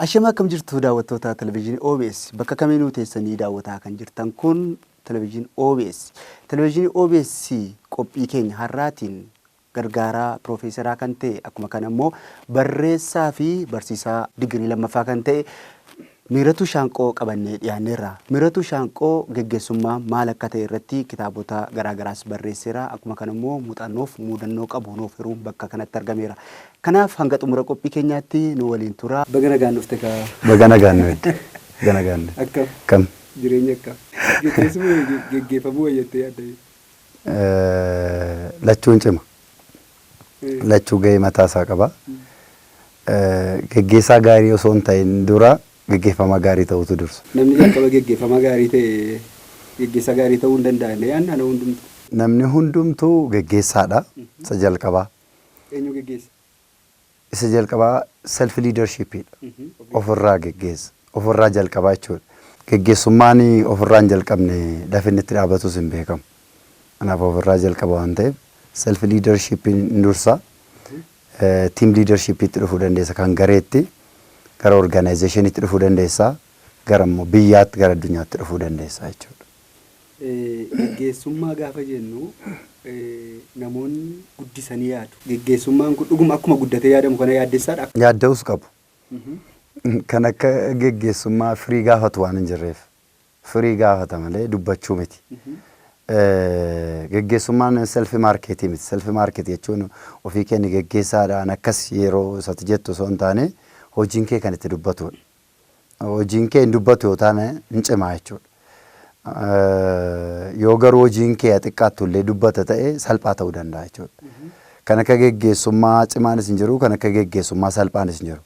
Ashama, akkam jirtu daawwattoota televizyiinii OBS? Bakka kamiinuu teessanii daawwataa kan jirtan kun televizyiinii OBS. Televizyiinii OBS qophii keenya har'aatiin gargaaraa piroofeesaraa kan ta'e, akkuma kana immoo barreessaa fi barsiisaa digirii lammaffaa kan ta'e Miiratuu Shaanqoo qabannee dhiyaanneerra. Miiratuu Shaanqoo geggeessummaa maal akka ta'e irratti kitaabota garaagaraas barreesseera. Akkuma kana immoo muuxannoof muudannoo qabu nuuf hiruun bakka kanatti argameera. Kanaaf hanga xumura qophii keenyaatti nu waliin tura. Baga nagaan dhufte kaa. Baga nagaan nu eegde. Baga nagaan nu. Akkam? Kam? Jireenya akkam? Geggeessummaa geggeeffamuu wayyattee yaadda? Lachuun cima. Lachuu gahee mataa isaa qaba. Geggeessaa gaarii osoo hin ta'in dura geggeeffamaa gaarii ta'utu dursa. Namni jalqaba geggeeffamaa gaarii ta'e geggeessaa gaarii ta'uu hin danda'an yaadna nama hundumtu. Namni hundumtuu geggeessaadha. Isa jalqabaa. Eenyu geggeessa? Isa jalqabaa self leadershipidha. Ofirraa geggeessa. Ofirraa jalqabaa jechuudha. Geggeessummaan ofirraa hin jalqabne lafa inni itti dhaabatus hin beekamu. Kanaaf ofirraa jalqaba waan ta'eef self leadershipin hin dursa. Team leadershipitti dhufuu dandeessa, kan gareetti, gara organizationitti dhufuu dandeessa, gara immoo biyyaatti, gara addunyaatti dhufuu dandeessa jechuudha. Geggeessummaa gaafa jennu namoonni guddisanii yaadu. Geggeessummaan kun dhuguma akkuma guddatee yaadamu kana yaaddessaadha? Yaadda'us qabu. Kan akka geggeessummaa firii gaafatu waan hin jirreef. Firii gaafata malee dubbachuu miti. Geggeessummaan self marketii miti. Self marketii jechuun ofii keenya geggeessaadhaan akkas yeroo isatti jettu osoo hin taane, hojiin kee kan itti dubbatudha. Hojiin kee hin dubbatu yoo taane hin cimaa jechuudha. Yoo garuu hojiin kee xiqqaattu illee dubbata ta'e, salphaa ta'uu danda'a jechuudha. Kan akka geggeessummaa cimaanis hin jiru, kan akka geggeessummaa salphaanis hin jiru.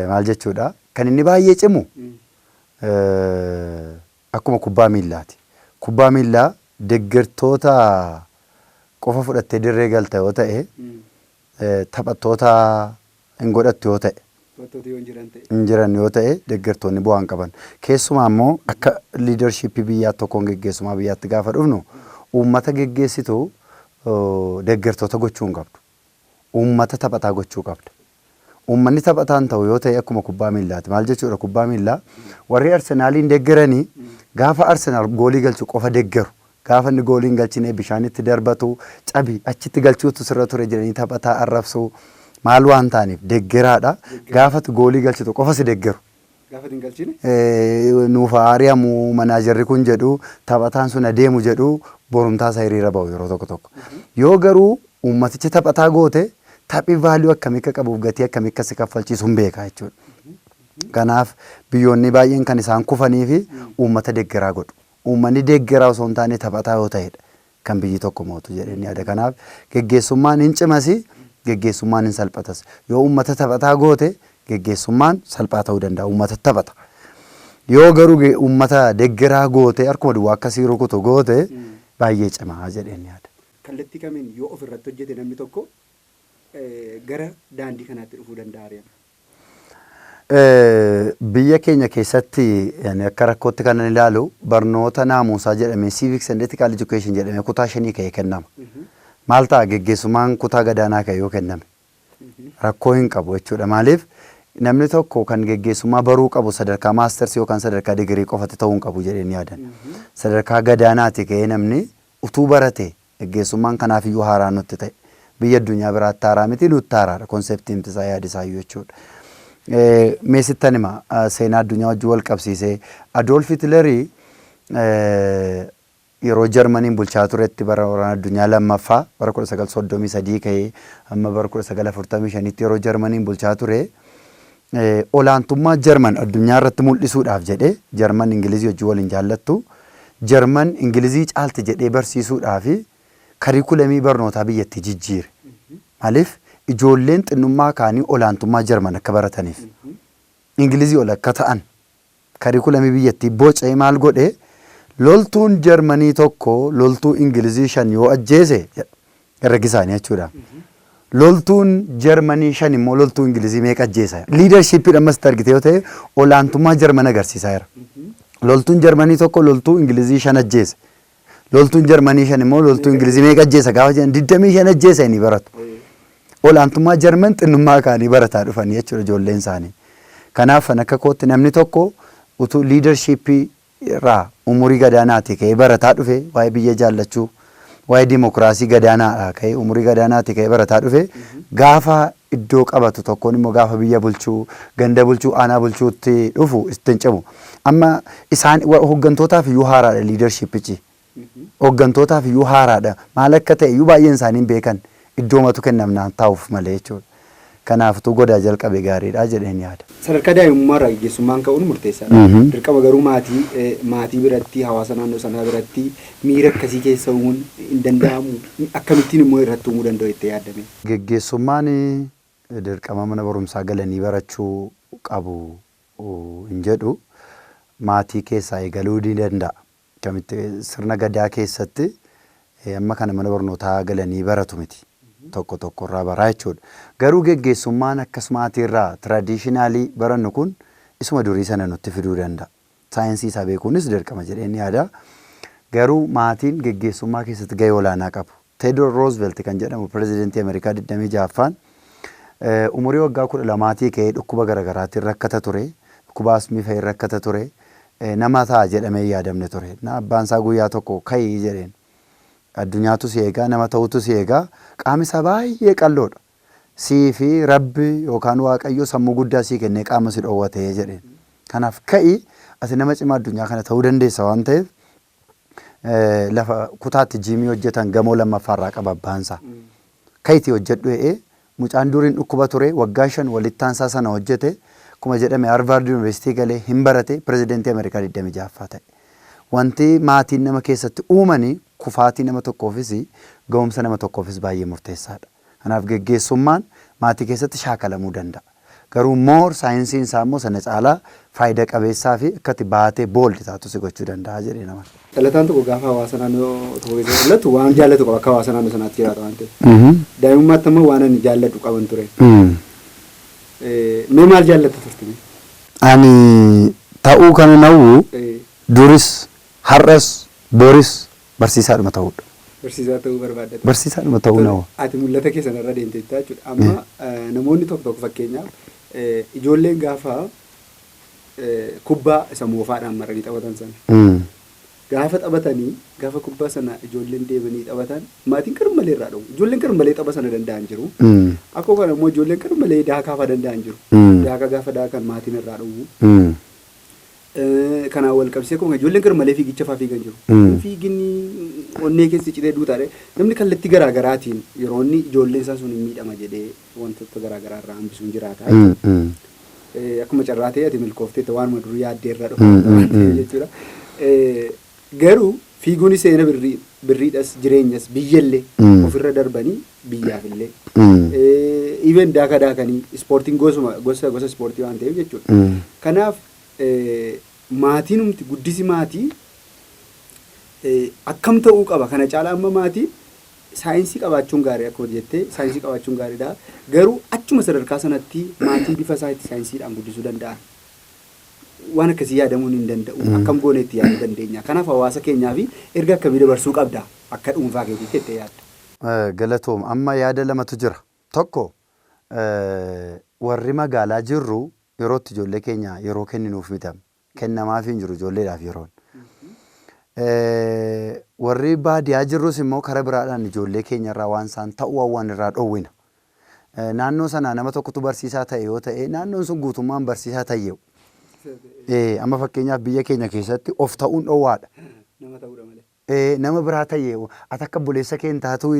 Maal jechuudha? Kan inni baay'ee cimu akkuma kubbaa miillaati. Kubbaa miillaa deeggartoota qofa fudhattee dirree galta yoo ta'e, taphattoota hin godhattu yoo ta'e, Taphattoota yoo hin jiran ta'e. Hin jiran yoo ta'e, deeggartoonni bu'aa hin qaban. Keessumaa immoo akka leadershipii biyyaa tokkoon geggeessummaa biyyaatti gaafa dhufnu, uummata geggeessitu deeggartoota gochuu hin qabdu. Uummata taphataa gochuu qabda. Uummanni taphataan ta'u yoo ta'e akkuma kubbaa miillaati. Maal jechuudha kubbaa miillaa? Warri Arsenaaliin deeggaranii gaafa Arsenaal goolii galchu qofa deeggaru. Gaafa inni goolii hin galchine bishaanitti darbatu, cabi achitti galchuutu sirra ture jedhanii taphataa arrabsu. Maal waan ta'aniif deeggaraadha. Gaafatu goolii galchitu qofa si deeggaru. Gaafa hin galchine? Nuuf ari'amu manaajarri kun jedhu, taphataan sun adeemu jedhu, borumtaa isaa hiriira ba'u yeroo tokko tokko. Yoo garuu uummaticha taphataa goote, taphi value akkamii akka qabuuf gatii akkamii akka si kaffalchiisu hin beeka jechuudha. Kanaaf biyyoonni baay'een kan isaan kufanii fi uummata deeggaraa godhu. Uummanni deeggaraa osoo hin taane taphataa yoo ta'edha kan biyyi tokko mootu jedheen yaada. Kanaaf geggeessummaan hin cimasi, geggeessummaan hin salphatas. Yoo uummata taphataa goote, geggeessummaan salphaa ta'uu danda'a. Uummata taphata. Yoo garuu uummata deeggaraa goote, harkuma duwwaa akkasii rukutu goote, baay'ee cimaa jedheen yaada. Kallattii kamiin yoo ofirratti hojjete namni tokko gara daandii kanaatti dhufuu danda'a ari'ama? Biyya keenya keessatti akka rakkootti kan inni ilaalu barnoota naamusaa jedhamee, civics and ethical education jedhamee, kutaa shanii ka'ee kennama. Maal ta'a geggeessummaan kutaa gadaanaa ka'e yoo kenname? Rakkoo hin qabu jechuudha. Maaliif, namni tokko kan geggeessummaa baruu qabu sadarkaa mastersii yookaan sadarkaa digirii qofatti ta'uu hin qabu jedheen yaadan. Sadarkaa gadaanaati ka'ee namni utuu barate, geggeessummaan kanaaf iyyuu haaraa nutti ta'e. Biyya addunyaa biraatti haaraa miti, nutti haaraadha conceptiin isaa, yaadi isaa iyyuu jechuudha. Mee sittan hima, seenaa addunyaa wajjin wal qabsiisee. Adolf Hitlerii yeroo Jarmaniin bulchaa turetti, bara waraana addunyaa lammaffaa, bara 1933 ka'ee hamma bara 1945tti yeroo Jarmaniin bulchaa ture, olaantummaa Jarman addunyaa irratti mul'isuudhaaf jedhee, Jarman Ingilizii wajjin waliin jaallattu, Jarman Ingilizii caalti jedhee barsiisuudhaaf curriculumii barnootaa biyyattii jijjiire. Maaliif? Ijoolleen xinnummaa kaanii olaantummaa Jarman akka barataniif. Ingilizii ol akka ta'an curriculumii biyyattii bocee maal godhe? Loltuun Jarmanii tokko loltuu Ingilizii shan yoo ajjeese, herregi isaanii jechuudha. Loltuun Jarmanii shan immoo loltuu Ingilizii meeqa ajjeesa? Leadershipii ammas argite yoo ta'e, olaantummaa Jarman agarsiisaa jira. Loltuun Jarmanii tokko loltuu Ingilizii shan ajjeese. Loltuun Jarmanii shan immoo loltuu Ingilizii meeqa ajjeesa gaafa jedhan, 25 ajjeesa inni baratu. Olaantummaa Jarman xinnummaa kaanii barataa dhufanii jechuudha ijoolleen isaanii. Kanaaf kan akka kootti namni tokko utuu leadershipii irraa umurii gadaanaatii ka'ee barataa dhufe, waa'ee biyya jaallachuu, waa'ee dimokiraasii gadaanaadhaa ka'ee umurii gadaanaatii ka'ee barataa dhufe, gaafa iddoo qabatu tokkoon immoo gaafa biyya bulchuu, ganda bulchuu, aanaa bulchuutti dhufu ittiin cimu. Amma isaan hooggantootaaf iyyuu haaraadha leadershipichi. Hooggantootaaf iyyuu haaraadha. Maal akka ta'e iyyuu baay'een isaanii hin beekan. Iddoomatu kennamnaan taa'uuf malee jechuudha. Kanaaftuu godaa jalqabe gaariidha jedheen yaada. Sadarkaa daa'imummaa irraa gaggeessummaan ka'uun murteessaadha. Dirqama garuu maatii biratti, hawaasa naannoo sanaa biratti miira akkasii keessa uumuun hin danda'amu. Akkamittiin immoo irratti uumuu danda'u jettee yaaddame? Geggeessummaan dirqama mana barumsaa galanii barachuu qabu hin jedhu. Maatii keessaa eegaluu ni danda'a. Kamitti sirna gadaa keessatti amma kana mana barnootaa galanii baratu miti. Tokko tokko irraa baraa jechuudha. Garuu geggeessummaan akkas maatii irraa traditionally barannu kun isuma durii sana nutti fiduu danda'a. Saayinsii isaa beekuunis dirqama jedheen yaada. Garuu maatiin geggeessummaa keessatti gahee olaanaa qabu. Theodore Roosevelt kan jedhamu pirezidentii Ameerikaa 26ffaan umurii waggaa 12 ka'ee dhukkuba garaagaraatiin rakkata ture. Dhukkuba asmii fa'i rakkata ture. Nama ta'a jedhamee hin yaadamne ture. Na abbaan isaa guyyaa tokko ka'ii jedheen. Addunyaatu si eegaa, nama ta'utu si eegaa. Qaamni isaa baay'ee qal'oodha. Sii fi Rabbi yookaan Waaqayyo sammuu guddaa sii kennee qaama si dhoowwate jedheen. Kanaaf ka'ii, ati nama cimaa addunyaa kana ta'uu dandeessa waan ta'eef, lafa kutaatti jiimii hojjetan gamoo lammaffaarraa qaba abbaan isaa. Ka'iitii hojjedhu jedhee, mucaan duriin dhukkuba ture waggaa 5 walitti aansaa sana hojjete. Akkuma jedhame Harvard University galee hin barate, pirezidentii Ameerikaa 26ffaa ta'e. Wanti maatiin nama keessatti uumanii kufaatii nama tokkoofis ga'umsa nama tokkoofis baay'ee murteessaadha. Kanaaf geggeessummaan maatii keessatti shaakalamuu danda'a. Garuu more saayinsiin isaa immoo sana caalaa faayida qabeessaa fi akka ati baatee bold taatu si gochuu danda'a jedhee nama. Dhalataan tokko gaafa hawaasa naannoo tokko keessa dhalatu waan jaallatu qaba, akka hawaasa naannoo sanaatti jiraata waan ta'eef. Daa'imummaatti ammoo waan ani jaalladhu qaban ture. Mee maal jaallatta turte? Ani ta'uu kan hawwu duris, har'as, boris barsiisaadhuma ta'uudha. Barsiisaa ta'uu barbaadda. Barsiisaadhuma ta'uu nawa. Ati mul'ata kee sanarra deemteetta jechuudha. Amma namoonni tokko tokko, fakkeenyaaf ijoolleen gaafa kubbaa isa moofaadhaan maranii taphatan sana, gaafa taphatanii, gaafa kubbaa sana ijoolleen deemanii taphatan, maatiin garmalee irraa dhowwu. Ijoolleen garmalee tapha sana danda'an jiru. Akkuma kana immoo ijoolleen garmalee daakaa fa'aa danda'an jiru. Daaka gaafa daakan maatiin irraa dhowwu. Kanaan wal qabsiisee akkuma ijoolleen garmalee fiigicha fa'aa fiigan jiru. Fiiginni onnee keessa citee duutaadha. Namni kallattii garaa garaatiin yeroo inni ijoolleen isaa sun hin miidhama jedhee wantoota garaa garaa irraa hambisuun jiraata. Akkuma carraa ta'e ati milkoofteetta, waanuma dur yaaddee irraa dhufa waan ta'eef jechuudha. Garuu fiiguun seena birrii birriidhas, jireenyas, biyyallee ofirra darbanii biyyaafillee. Even daaka daakanii ispoortiin gosuma gosa gosa ispoortii waan ta'eef jechuudha. Kanaaf maatiin guddisi maatii akkam ta'uu qaba? Kana caalaa amma maatiin saayinsii qabaachuun gaarii, akkuma jettee saayinsii qabaachuun gaariidha. Garuu achuma sadarkaa sanatti maatii bifa isaa itti saayinsiidhaan guddisuu danda'an. Waan akkasii yaadamuun hin danda'u. Akkam goone itti yaaduu dandeenya? Kanaaf hawaasa keenyaa fi erga akkamii dabarsuu qabda akka dhuunfaa keetiitti jettee yaadda? Galatoom, amma yaada lamatu jira. Tokko, warri magaalaa jirru yerootti ijoollee keenya yeroo kenninuuf miti amma. Kennamaaf hin jiru ijoolleedhaaf yeroon. Warri baadiyaa jirrus immoo karaa biraadhaan ijoollee keenya irraa waan isaan ta'uu hawwan irraa dhowwina. Naannoo sanaa nama tokkotu barsiisaa ta'e yoo ta'e, naannoon sun guutummaan barsiisaa ta'e. Amma fakkeenyaaf biyya keenya keessatti of ta'uun dhowwaadha. Nama ta'uudha malee. Nama biraa ta'e, ati akka obboleessa kee hin taatu,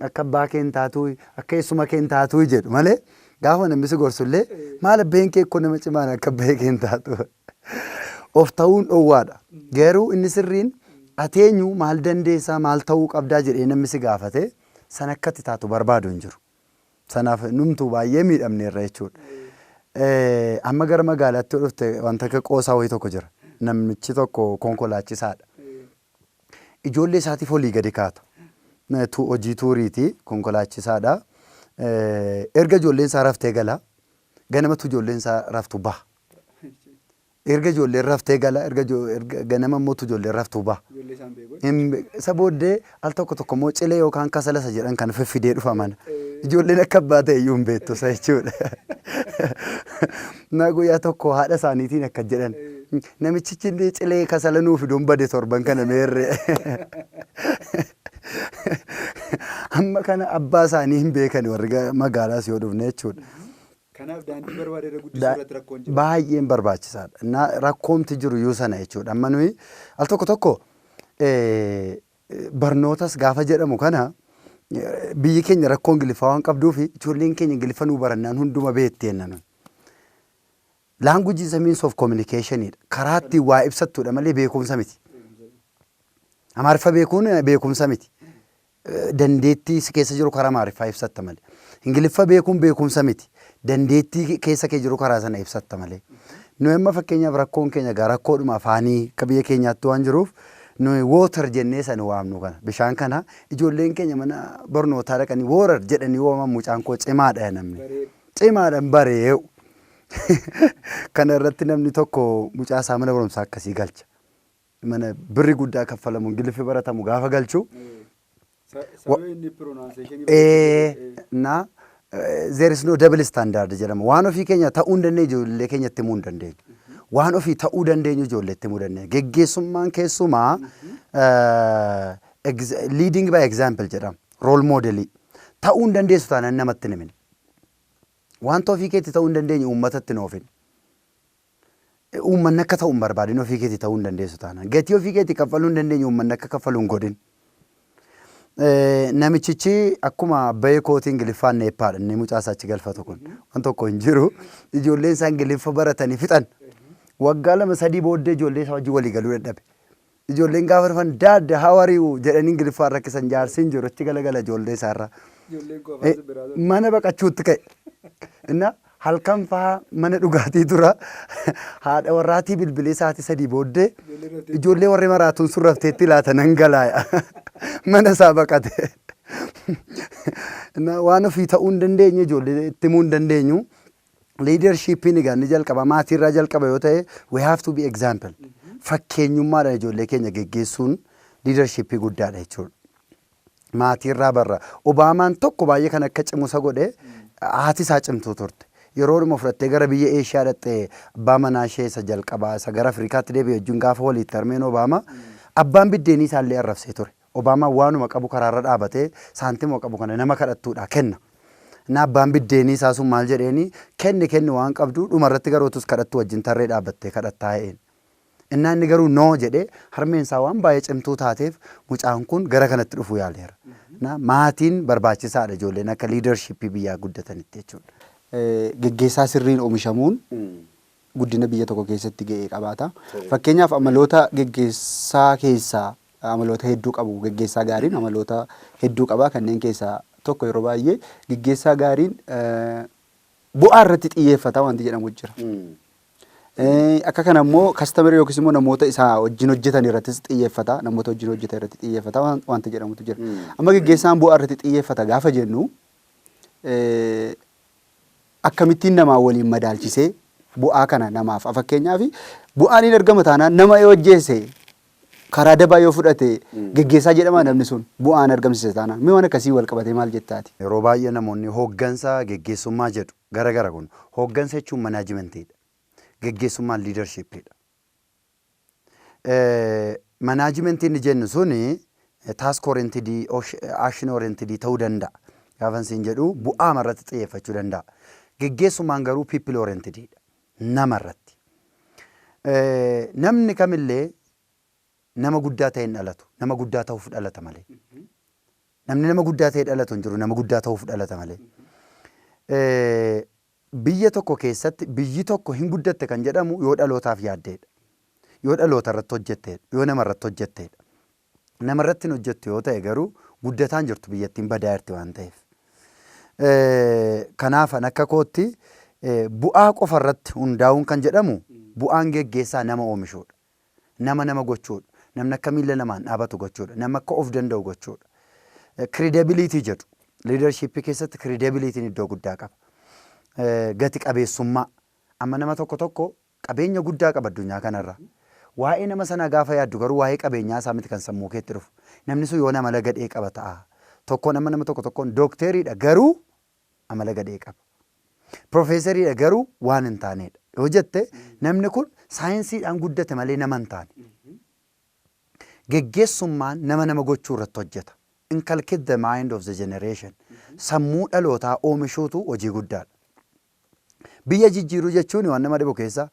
akka abbaa kee hin taatu, akka eessuma kee hin taatu jedhu malee, gaafa namni si gorsullee maal abbeen kee akkoo nama cimaan akka abbee kee hin taatu. Of ta'uun dhowwaadha. Garuu inni sirriin ati eenyu, maal dandeessaa, maal ta'uu qabdaa jedhee namni si gaafate sana akka itti taatu barbaadu hin jiru. Sanaaf numtuu baay'ee miidhamneerra jechuudha. Amma gara magaalaatti yoo dhufte wanta akka qoosaa wayii tokko jira. Namichi tokko konkolaachisaadha. Ijoollee isaatiif olii gadi kaata. Hojii tuuriiti, konkolaachisaadha. Erga ijoolleen isaa raftee gala. Ganamatu ijoolleen isaa raftu baha. Erga ijoolleen raftee gala, erga ganama immoo ijoolleen raftu baha. Ijoollee isaan beeku. Isa booddee al tokko tokko immoo cilee yookaan kasala isa jedhan kan fiffidee dhufa mana. Ijoolleen akka abbaa ta'e iyyuu hin beektu isa jechuudha. Na guyyaa tokko haadha isaaniitiin akka jedhan, "Namichichi illee cilee kasala nuu fiduun bade torban kana meerre." Amma kana abbaa isaanii hin beekan warri magaalaas yoo dhufne jechuudha. Kanaaf daandii barbaade irra guddisuu irratti rakkoon jira. Baay'een barbaachisaadha. Na rakkoomti jiru iyyuu sana jechuudha. Amma nuyi al tokko tokko barnootas gaafa jedhamu kana, biyyi keenya rakkoo Ingiliffaa waan qabduuf ijoolleen keenya Ingiliffa nuu barannaan hunduma beekti jenna nuyi. Language is a means of communication dha. Karaa ittiin waa ibsattudha malee beekumsa miti. Amaariffa beekuun beekumsa miti. Dandeettii si keessa jiru karaa Amaariffaa ibsatta malee. Ingiliffa beekuun beekumsa miti. Dandeettii keessa kee jiru karaa sana ibsatta malee. Nuyi amma fakkeenyaaf rakkoon keenya egaa rakkoodhuma afaanii akka biyya keenyaatti waan jiruuf, nuyi "water" jennee sana waamnu kana, bishaan kana, ijoolleen keenya mana barnootaa dhaqanii "warer" jedhanii waaman. "Mucaan koo cimaadha" namni. Cimaadhaan baree'u. Kana irratti namni tokko mucaa isaa mana barumsaa akkasii galcha. Mana birri guddaa kaffalamu Ingiliffi baratamu gaafa galchu. Sababa inni pronunciation. Na there is no double standard jedhama. Waan ofii keenya ta'uu hin dandeenye ijoollee keenyatti himuu hin dandeenyu. Waan ofii ta'uu dandeenyu ijoolleetti himuu dandeenya. Geggeessummaan keessumaa leading by example jedhama. Role modelii. Ta'uu hin dandeessu taanaan namatti hin himin. Wanta ofii keetti ta'uu hin dandeenye uummatatti hin oofin. Uummanni akka ta'u hin barbaadin ofii keetti ta'uu hin dandeessu taanaan. Gatii ofii keetti kaffaluu hin dandeenye uummanni akka kaffalu hin godhin. Namichichi akkuma abbaa kootii Ingiliffaan neeppaadha, inni mucaa isaa achi galfatu kun waan tokko hin jiru. Ijoolleen isaa Ingiliffa baratanii fixan. Waggaa 2-3 booddee ijoollee isaa wajjin walii galuu dadhabe. Ijoolleen gaafa dhufan, "Dad, how are you?" jedhanii Ingiliffaan rakkisan. Jaarsi hin jiru, achi galagala ijoollee isaarraa. Ijoolleen koo afaan biraa. Mana baqachuutti ka'e. Inna halkan faa mana dhugaatii tura, haadha warraatii bilbilee sa'aatii 3 booddee, "Ijoollee warri maraatuun sun rafteetti laata, nan galaaya." Mana isaa baqate. Inna waan ofii ta'uu hin dandeenye ijoollee itti himuu hin dandeenyu. Leadershipiin egaa inni jalqaba maatiirraa jalqaba yoo ta'e, we have to be example. Fakkeenyummaadhaan ijoollee keenya geggeessuun leadershipii guddaadha jechuudha. Maatiirraa barra. Obaamaan tokko baay'ee kan akka cimusa godhe haati isaa cimtuu turte. Yeroo dhuma fudhattee gara biyya Eeshiyaa dhaqxee abbaa manaa ishee isa jalqabaa isa gara Afrikaatti deebi'e wajjin gaafa walitti harmeen Obaamaa abbaan biddeenii isaallee arrabsee ture. Obaamaan waanuma qabu karaarra dhaabatee saantima qabu kana nama kadhattuudha kenna. Na abbaan biddeenii isaa sun maal jedheeni? "Kenni, kenni waan qabdu, dhumarratti garuu utus kadhattu wajjin tarree dhaabbattee kadhattaa" jedheen. Innaa inni garuu "No" jedhee, harmeen isaa waan baay'ee cimtuu taateef mucaan kun gara kanatti dhufuu yaaleera. Na maatiin barbaachisaadha ijoolleen akka leadershipii biyyaa guddatanitti jechuudha. Geggeessaa sirriin oomishamuun guddina biyya tokko keessatti ga'ee qabaata. Fakkeenyaaf, amaloota geggeessaa keessaa amaloota hedduu qabu. Geggeessaa gaariin amaloota hedduu qaba. Kanneen keessaa tokko, yeroo baay'ee geggeessaa gaariin bu'aa irratti xiyyeeffata wanti jedhamu jira. Akka kana immoo customerii yookiis immoo namoota isaa wajjin hojjetan irrattis xiyyeeffata. Namoota wajjin hojjetan irratti xiyyeeffata wanta jedhamutu jira. Amma geggeessaan bu'aa irratti xiyyeeffata gaafa jennu, akkamittiin namaa waliin madaalchisee bu'aa kana namaaf, fakkeenyaaf bu'aan hin argama taanaan, nama yoo ajjeese, karaa dabaa yoo fudhate, geggeessaa jedhama namni sun bu'aan argamsiise taanaan? Mee waan akkasii wal qabatee maal jettaati? Yeroo baay'ee namoonni hooggansa, geggeessummaa jedhu gara gara. Kun hooggansa jechuun managementiidha. Geggeessummaan leadershipiidha. Managementii inni jennu suni task orientedii, action orientedii ta'uu danda'a. Gaafa isin jedhu bu'aa irratti xiyyeeffachuu danda'a. Geggeessummaan garuu people orientediidha. Nama irratti. Namni kamillee nama guddaa ta'e hin dhalatu. Nama guddaa ta'uuf dhalata malee. Namni nama guddaa ta'e dhalatu hin jiru. Nama guddaa ta'uuf dhalata malee. Biyya tokko keessatti biyyi tokko hin guddatte kan jedhamu yoo dhalootaaf yaaddeedha. Yoo dhaloota irratti hojjetteedha. Yoo nama irratti hojjetteedha. Nama irratti hin hojjettu yoo ta'e garuu guddataan jirtu, biyyattiin badaa jirti waan ta'eef. Kanaaf an akka kootti bu'aa qofa irratti hundaa'uun kan jedhamu, bu'aan geggeessaa nama oomishuudha. Nama nama gochuudha. Namni akka miila namaan dhaabatu gochuudha. Nama akka of danda'u gochuudha. Credibility jedhu. Leadershipii keessatti credibilityn iddoo guddaa qaba. Gati qabeessummaa. Amma nama tokko tokko qabeenya guddaa qaba addunyaa kanarra. Waa'ee nama sanaa gaafa yaaddu garuu waa'ee qabeenyaa isaa miti kan sammuu keetti dhufu. Namni sun yoo nama gadhee qaba ta'a. Tokkoon amma nama tokko tokkoon dookteriidha garuu Amala gadhee qaba. Piroofeesariidha garuu waan hin taanedha. Yoo jette, namni kun saayinsiidhaan guddate malee nama hin taane. Geggeessummaan nama nama gochuu irratti hojjeta. Inculcate the mind of the generation. Sammuu dhalootaa oomishuutu hojii guddaadha. Biyya jijjiiruu jechuun waan nama dhibu keessa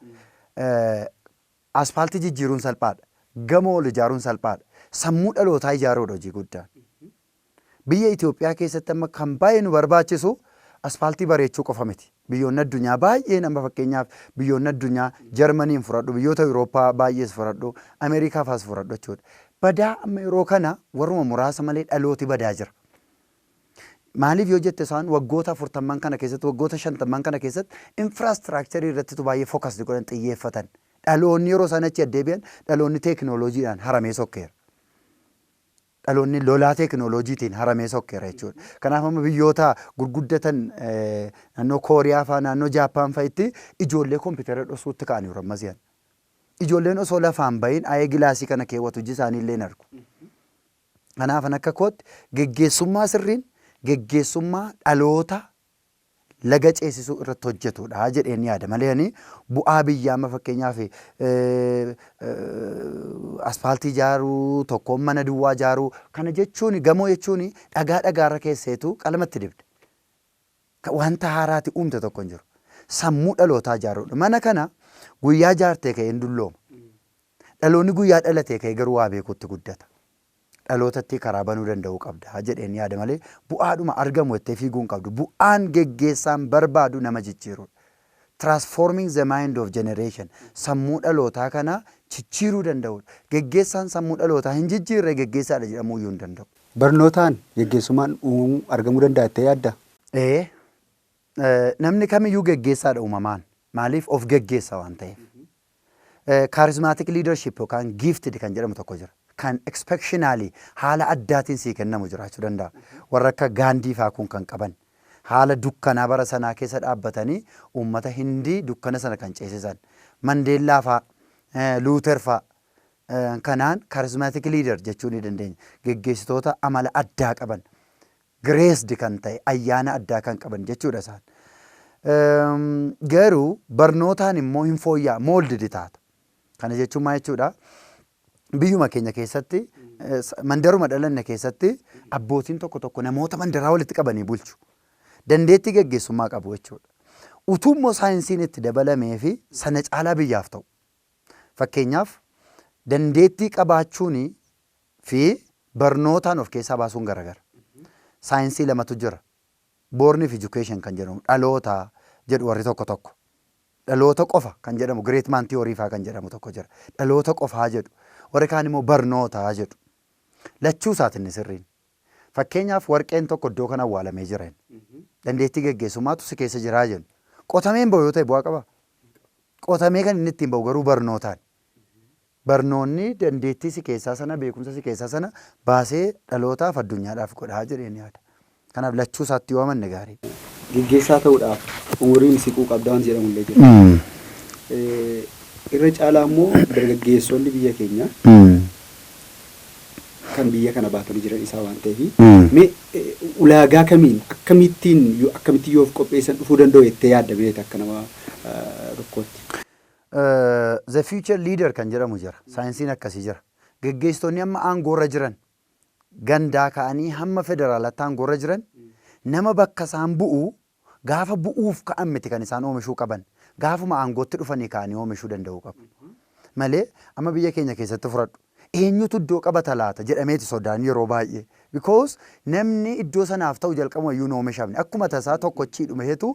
aspaaltii jijjiiruun salphaadha. Gamoo ol ijaaruun salphaadha. Sammuu dhalootaa ijaaruudha hojii guddaan. Biyya Itoophiyaa keessatti amma kan baay'ee nu barbaachisu aspaaltii bareechuu qofa miti. Biyyoonni addunyaa baay'een amma, fakkeenyaaf, biyyoonni addunyaa Jarmaniin fudhadhu, biyyoota Awurooppaa baay'ees fudhadhu, Ameerikaa faas fudhadhu jechuudha. Badaa amma yeroo kana warruma muraasa malee dhalooti badaa jira. Maaliif yoo jette, isaan waggoota 40n kana keessatti, waggoota 50n kana keessatti infrastructure irrattitu baay'ee focus godhan, xiyyeeffatan. Dhaloonni yeroo isaan achi addeebi'an dhaloonni teekinooloojiidhaan haramee sokkeera. Dhaloonni lolaa teekinooloojiitiin haramee sokkeera jechuudha. Kanaaf amma biyyoota gurguddatan naannoo Kooriyaa fa'aa, naannoo Jaappaan fa'itti ijoollee kompiitara dhosuutti ka'aniiru ammas yan. Ijoolleen osoo lafaan bahin ayee gilaasii kana keewwatu, iji isaanii illee hin argu. Kanaaf akka kootti geggeessummaa sirriin geggeessummaa dhaloota laga ceesisuu irratti hojjetudha jedheen yaada malee ani bu'aa biyyaa amma fakkeenyaaf aspaaltii ijaaruu, tokkoon mana duwwaa ijaaruu kana jechuun, gamoo jechuun dhagaa dhagaarra keesseetu qalamatti dibda. Wanta haaraati uumte tokko hin jiru. Sammuu dhalootaa ijaaruudha. Mana kana guyyaa ijaartee ka'ee hin dullooma. Dhaloonni guyyaa dhalatee ka'ee garuu waa beekuutti guddata. Dhalootatti karaa banuu danda'uu qabda jedheen yaada malee bu'aadhuma argamu jettee fiiguu hin qabdu. Bu'aan geggeessaan barbaadu nama jijjiiruudha. Transforming the mind of generation. Sammuu dhalootaa kana jijjiiruu danda'uudha. Geggeessaan sammuu dhalootaa hin jijjiirre geggeessaadha jedhamuu iyyuu hin danda'u. Barnootaan geggeessummaan uumamuu, argamuu danda'a jettee yaadda? Ee, namni kamiyyuu geggeessaadha uumamaan. Maaliif? Of geggeessa waan ta'eef. Charismatic leadership yookaan gifted kan jedhamu tokko jira. Kan exceptionally haala addaatiin sii kennamu jiraachuu danda'a. Warra akka Gaandii faa kun kan qaban. Haala dukkanaa bara sanaa keessa dhaabbatanii uummata Hindii dukkana sana kan ceesisan. Mandeellaa faa, Luuter faa kanaan charismatic leader jechuu ni dandeenya. Geggeessitoota amala addaa qaban. Graced kan ta'e, ayyaana addaa kan qaban jechuudha isaan. Garuu barnootaan immoo hin fooyya'a, molded taata. Kana jechuun maal jechuudha? Biyyuma keenya keessatti, mandaruma dhalanne keessatti abbootiin tokko tokko namoota mandaraa walitti qabanii bulchu. Dandeettii geggeessummaa qabu jechuudha. Utuu immoo saayinsiin itti dabalamee fi sana caalaa biyyaaf ta'u. Fakkeenyaaf, dandeettii qabaachuun fi barnootaan of keessaa baasuun garagara. Saayinsii lamatu jira. Born of education kan jedhamu, dhaloota jedhu warri tokko tokko. Dhaloota qofa kan jedhamu, great man theory faa kan jedhamu tokko jira. Dhaloota qofaa jedhu. Warri kaan immoo barnootaa jedhu. Lachuu isaati inni sirriin. Fakkeenyaaf, warqeen tokko iddoo kana awwaalamee jira. Dandeettii geggeessummaatu si keessa jiraa jennu. Qotameen bahu yoo ta'e bu'aa qabaa? Qotamee kan inni ittiin bahu garuu barnootaan. Barnoonni dandeettii si keessaa sana, beekumsa si keessaa sana baasee dhalootaaf, addunyaadhaaf godhaa jedheen yaada. Kanaaf lachuu isaatti yoo amanne gaarii. Geggeessaa ta'uudhaaf umuriin siquu qabda wanti jedhamu illee jira. Irra caalaa immoo dargaggeessonni biyya keenyaa kan biyya kana baatanii jiran isaa waan ta'eef, mee ulaagaa kamiin, akkamittiin, akkamittiin yoo of qopheessan dhufuu danda'u jettee yaadda beekta akka nama tokkootti? The future leader kan jedhamu jira. Saayinsiin akkasii jira. Geggeessitoonni amma aangoorra jiran, gandaa ka'anii hamma federaalaatti aangoorra jiran, nama bakka isaan bu'u gaafa bu'uuf ka'an miti kan isaan oomishuu qaban. Gaafuma aangootti dhufanii ka'anii oomishuu danda'uu qabu. Malee amma biyya keenya keessatti fudhadhu. Eenyutu iddoo qabata laata jedhameeti sodaan yeroo baay'ee. Because namni iddoo sanaaf ta'u jalqabuma iyyuu hin oomishamne. Akkuma tasaa tokkochii dhumeetu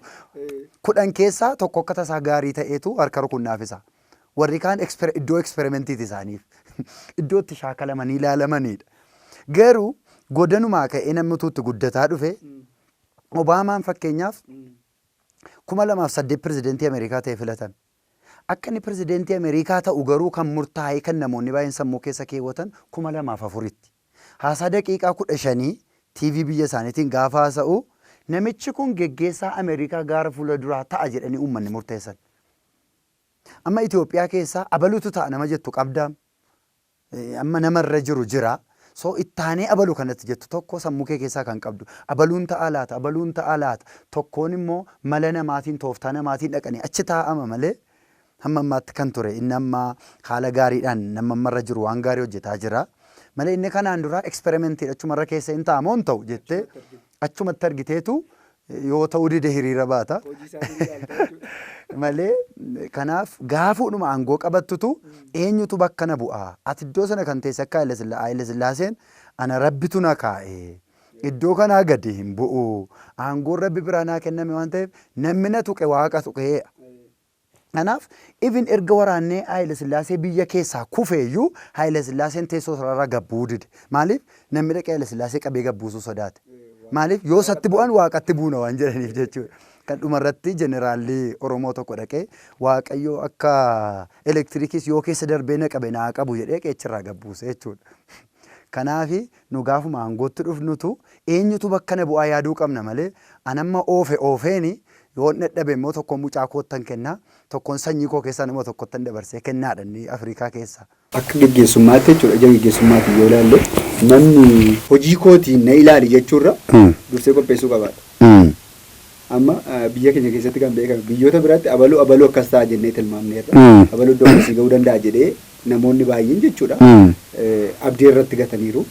10 keessaa tokko akka tasaa gaarii ta'eetu harka rukunnaaf isa. Warri kaan iddoo experimentiiti isaaniif. Iddoo itti shaakalamanii ilaalamanidha. Garuu godanumaa ka'ee namni utuu itti guddataa dhufe, Obaamaan fakkeenyaaf 2008 pirezidentii Ameerikaa ta'e filatame. Akka inni pirezidentii Ameerikaa ta'u garuu kan murtaa'e, kan namoonni baay'een sammuu keessa keewwatan, 2004tti. Haasaa daqiiqaa 15 TV biyya isaaniitiin gaafa haasa'u, namichi kun geggeessaa Ameerikaa gaara fuula duraa ta'a jedhanii uummanni murteessan. Amma Itoophiyaa keessaa abalutu ta'a nama jettu qabdaa. Amma namarra jiru jira. So ittaanee abalu kanatti jettu tokko sammuu kee keessaa kan qabdu, abaluun ta'aa laata, abaluun ta'aa laata, tokkoon immoo mala namaatiin, tooftaa namaatiin dhaqanii achi taa'ama malee hamma ammaatti kan ture inni amma haala gaariidhaan nama ammarra jiru waan gaarii hojjetaa jira. Malee inni kanaan dura experimentiidha, achumarra keessa hin ta'amoo hin ta'u jettee achumatti argiteetu yoo ta'uu dide hiriira baata. Malee kanaaf gaafuudhuma aangoo qabattutu eenyutu bakka na bu'aa? Ati iddoo sana kan teesse akka Haile Sillaaseen ana rabbitu na kaa'e. Iddoo kanaa gadi hin bu'u. Aangoon rabbi biraa naa kenname waan ta'eef namni na tuqe waaqa tuqee. Kanaaf even erga waraannee Haile Sillaasee biyya keessaa kufeeyyuu Haile Sillaaseen teessoo isaarraa gabbuu dide. Maaliif? Namni dhaqee Haile Sillaasee qabee gabbuusuu sodaate. Maaliif? Yoo isatti bu'an waaqatti buuna waan jedhaniif jechuudha. Kan dhumarratti jeneraalli Oromoo tokko dhaqee Waaqayyo akka elektiriikis yoo keessa darbee na qabe naa qabu jedhee qeechirraa gabbuuse jechuudha. Kanaafi nu gaafuma aangootti dhufnutu eenyutu bakka na bu'aa yaaduu qabna malee anamma oofe oofeeni yoon dadhabe immoo tokkoon mucaa koottan kennaa, tokkoon sanyii koo keessaa nama tokkottan dabarsee kennaadha inni Afrikaa keessaa. Akka geggeessummaatti jechuudha, ija geggeessummaatiin yoo ilaalle, namni hojii kootiin na ilaali jechuurra dursee qopheessuu qabaadha. Amma biyya keenya keessatti kan beekame, biyyoota biraatti abaluu abaluu akkas ta'a jennee tilmaamneerra. Abaluu iddoo akkasii ga'uu danda'a jedhee namoonni baay'een jechuudha abdii irratti gataniiru.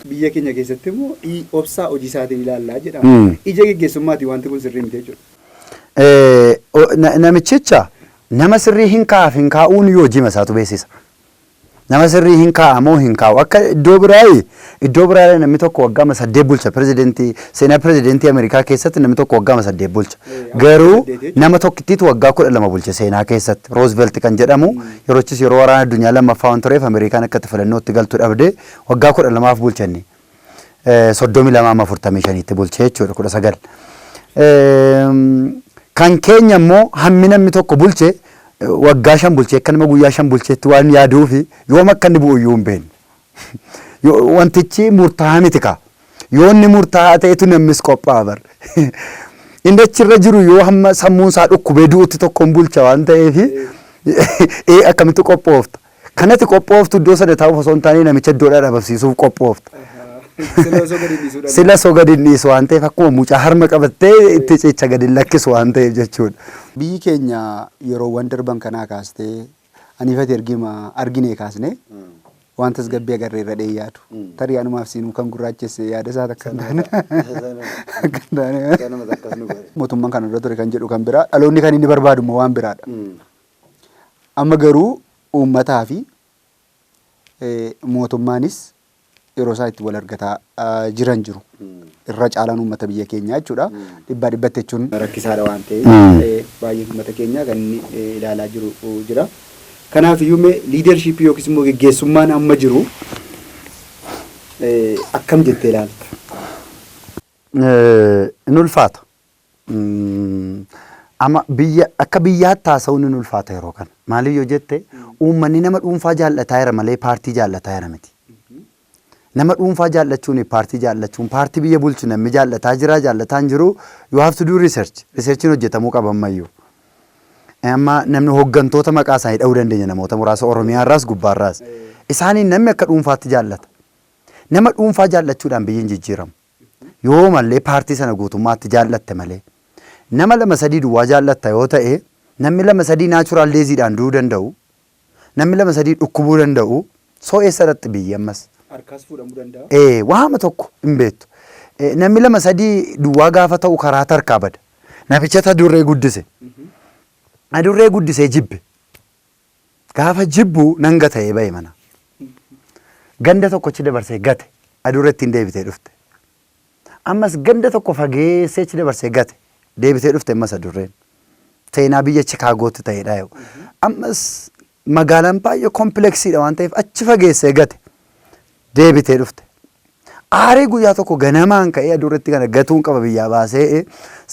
Biyya keenya keessatti immoo obsaa hojii isaatiin ilaallaa jedhama. Ija geggeessummaatiin wanti kun sirrii miti jechuudha. Namichicha nama sirrii hin kaa'aaf hin kaa'uun yoo hojii isaatu beeksisa. Nama sirrii hin kaa'amoo hin kaa'u. Akka iddoo biraa namni tokko waggaa 8 bulcha, pirezidentii seenaa pirezidentii Ameerikaa keessatti namni tokko waggaa 8 bulcha. Garuu nama tokkittiitu waggaa 12 bulche seenaa keessatti, Roosevelt kan jedhamu. Yeroochis yeroo waraana addunyaa lammaffaa waan tureef Ameerikaan akka itti filannootti galtu dhabde, waggaa 12f bulchanni. 32 amma 45tti bulchee jechuudha, 19. Kan keenya immoo hammi namni tokko bulche, waggaa 5 bulchee akka nama guyyaa 5 bulcheetti waan yaaduufi yoom akka inni bu'u iyyuu hin beeknu. Wantichi murtaa'aa miti kaa. Yoo inni murtaa'aa ta'etu namnis qophaa'a bar. Inni achirra jiru yoo hamma sammuun isaa dhukkubee du'utti tokkoon bulcha waan ta'eef ee akkamitti qophoofta? Kanatti qophooftu iddoo sana taa'uuf osoo hin taane namicha iddoodhaa dhabamsiisuuf qophoofta. Sila osoo gadi hin dhiisu waan ta'eef, akkuma mucaa harma qabattee itti cicha gadi hin lakkisu waan ta'eef jechuudha. Biyyi keenya yeroowwan darban kanaa kaastee aniifati ergima argine kaasne waan tasgabbii agarree irra dhee yaadu. Tarii anumaaf siinuu kan gurraachesse yaada isaa akka hin taane. Akka hin taane. Mootummaan kan irra ture kan jedhu kan biraa, dhaloonni kan inni barbaadu immoo waan biraadha. Amma garuu uummataa fi mootummaanis yeroo isaan itti wal argataa jiran jiru. Irra caalaan uummata biyya keenyaa jechuudha. Dhibbaa dhibbatti jechuun rakkisaadha waan ta'eef baay'een uummata keenyaa kan inni ilaalaa jiru jira. Kanaaf iyyuu mee leadershipii yookiis immoo geggeessummaan amma jiru akkam jettee ilaalta? In ulfaata. Amma biyya akka biyyaatti haasa'uun in ulfaata yeroo kana. Maaliif yoo jette, uummanni nama dhuunfaa jaallataa jira malee paartii jaallataa jira miti. Nama dhuunfaa jaallachuun, paartii jaallachuun, paartii biyya bulchu namni jaallataa jira jaallataa hin jiru, you have to do research. Researchiin hojjetamuu qaba ammayyuu. Amma namni hooggantoota maqaa isaanii dha'uu dandeenya, namoota muraasa Oromiyaarraas gubbaarraas. Isaaniin namni akka dhuunfaatti jaallata. Nama dhuunfaa jaallachuudhaan biyyi hin jijjiiramu. Yoo mallee paartii sana guutummaatti jaallatte malee. Nama lama sadii duwwaa jaallatta yoo ta'e, namni lama sadii natural deathiidhaan du'uu danda'u. Namni lama sadii dhukkubuu danda'u. Soo eessa irratti biyyi ammas? Harkaas fuudhamuu danda'a. Ee, waama tokko hin beektu. Namni lama sadii duwwaa gaafa ta'u karaa tarkaa bada. Namicha adurree guddise. Adurree guddisee jibbe. Gaafa jibbu nan gata'ee ba'e mana. Ganda tokkochi dabarsee gate, adurree ittiin deebitee dhufte. Ammas ganda tokko fageessee achi dabarsee gate, deebitee dhufte ammas adurreen. Seenaa biyya Chikaagootti ta'edha yoo. Ammas magaalaan baay'ee complexiidha waan ta'eef achi fageessee gate, deebitee dhufte. Aarii guyyaa tokko ganamaan ka'ee adurreetti kana gatuun qaba biyyaa baasee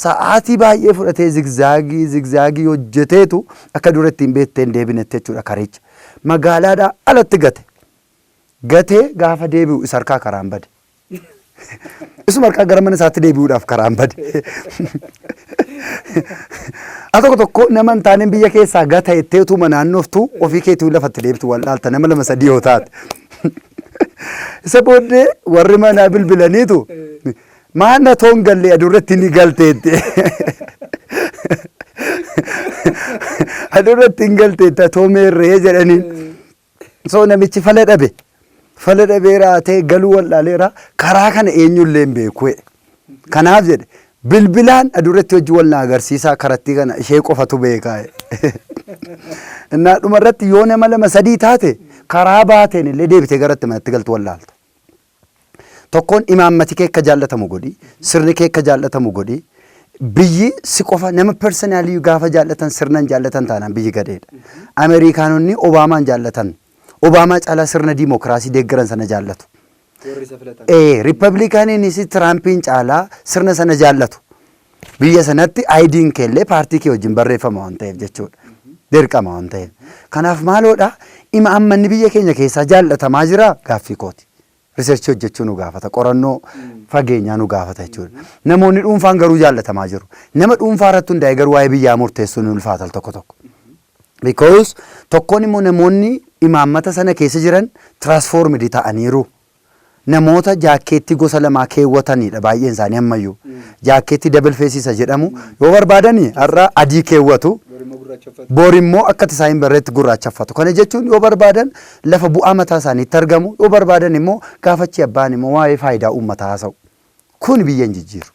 sa'aatii baay'ee fudhatee zigzagii zigzagii hojjeteetu akka adurreetti hin beektee hin deebinetti jechuudha karicha. Magaalaadhaa alatti gate. Gatee gaafa deebi'u isa harkaa karaan bade. Isuma harkaa gara mana isaatti deebi'uudhaaf karaan bade. Al tokko tokko nama hin taaneen biyya keessaa gata jettee utuma naannoftu ofii keetii lafatti deebitu wal dhaalta, nama lama sadii yoo taate. Isa booddee warri manaa bilbilaniitu maal na toon galle adurratti ni galteetti. Adurratti hin galteetti atoo meerree jedhaniin. So namichi fala dhabe. Fala dhabee raatee galuu wal'aaleera karaa kana eenyullee hin beeku. Kanaaf jedhe bilbilaan adurratti hojii wal na agarsiisaa karattii kana ishee qofatu beekaa. Innaa dhuma irratti yoo nama lama sadii taate karaa baateen illee deebitee garatti manatti galtu wallaalta. Tokkoon imaammati kee akka jaallatamu godhi, sirni kee akka jaallatamu godhi. Biyyi si qofa nama personally gaafa jaallatan sirnan jaallatan taanaan biyyi gadheedha. Ameerikaanonni Obaamaan jaallatan. Obaamaa caalaa sirna diimokiraasii deeggaran sana jaallatu. Warri isa filatan. Riippablikaaniinis Tiraampiin caalaa sirna sana jaallatu. Biyya sanatti ID'n keellee paartii kee wajjin barreeffama waan ta'eef jechuudha. Dirqama waan ta'eef. Kanaaf maaloodha imaammanni biyya keenya keessaa jaallatamaa jira gaaffii kooti. Research hojjechuu nu gaafata. Qorannoo fageenyaa nu gaafata jechuudha. Namoonni dhuunfaan garuu jaallatamaa jiru. Nama dhuunfaa irratti hundaa'e garuu waa'ee biyyaa murteessuun ni ulfaata al tokko tokko. Because tokkoon immoo namoonni imaammata sana keessa jiran transformed ta'aniiru. Namoota jaakkeettii gosa lamaa keewwatanidha baay'een isaanii ammayyuu. Jaakkeettii double face isa jedhamu yoo barbaadani har'a adii keewwatu. Borimmoo gurraacha uffatu. Bor immoo akka tasaa hin barreetti gurraacha uffatu. Kana jechuun yoo barbaadan lafa bu'aa mataa isaaniitti argamu yoo barbaadan immoo gaafachi abbaan immoo waa'ee faayidaa uummataa haasa'u. Kun biyya hin jijjiiru.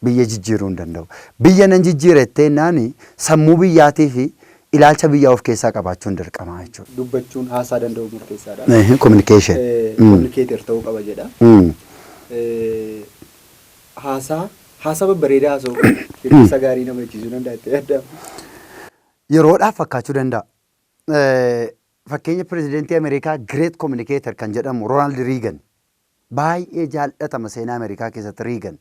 Biyya jijjiiruu hin danda'u. Biyya nan jijjiira jettee naani sammuu biyyaatii fi ilaalcha biyyaa of keessaa qabaachuun dirqama jechuudha. Dubbachuun haasaa danda'u murteessaadha. Communication. Communicator ta'uu qaba jedha. Haasaa babbareedaa haasa'u qaba. Gaarii nama jechisuu danda'a itti yaadamu. Yeroodhaaf fakkaachuu danda'a. Fakkeenya pirezidentii Ameerikaa great communicator kan jedhamu Ronald Reagan baay'ee jaallatama seenaa Ameerikaa keessatti Reagan.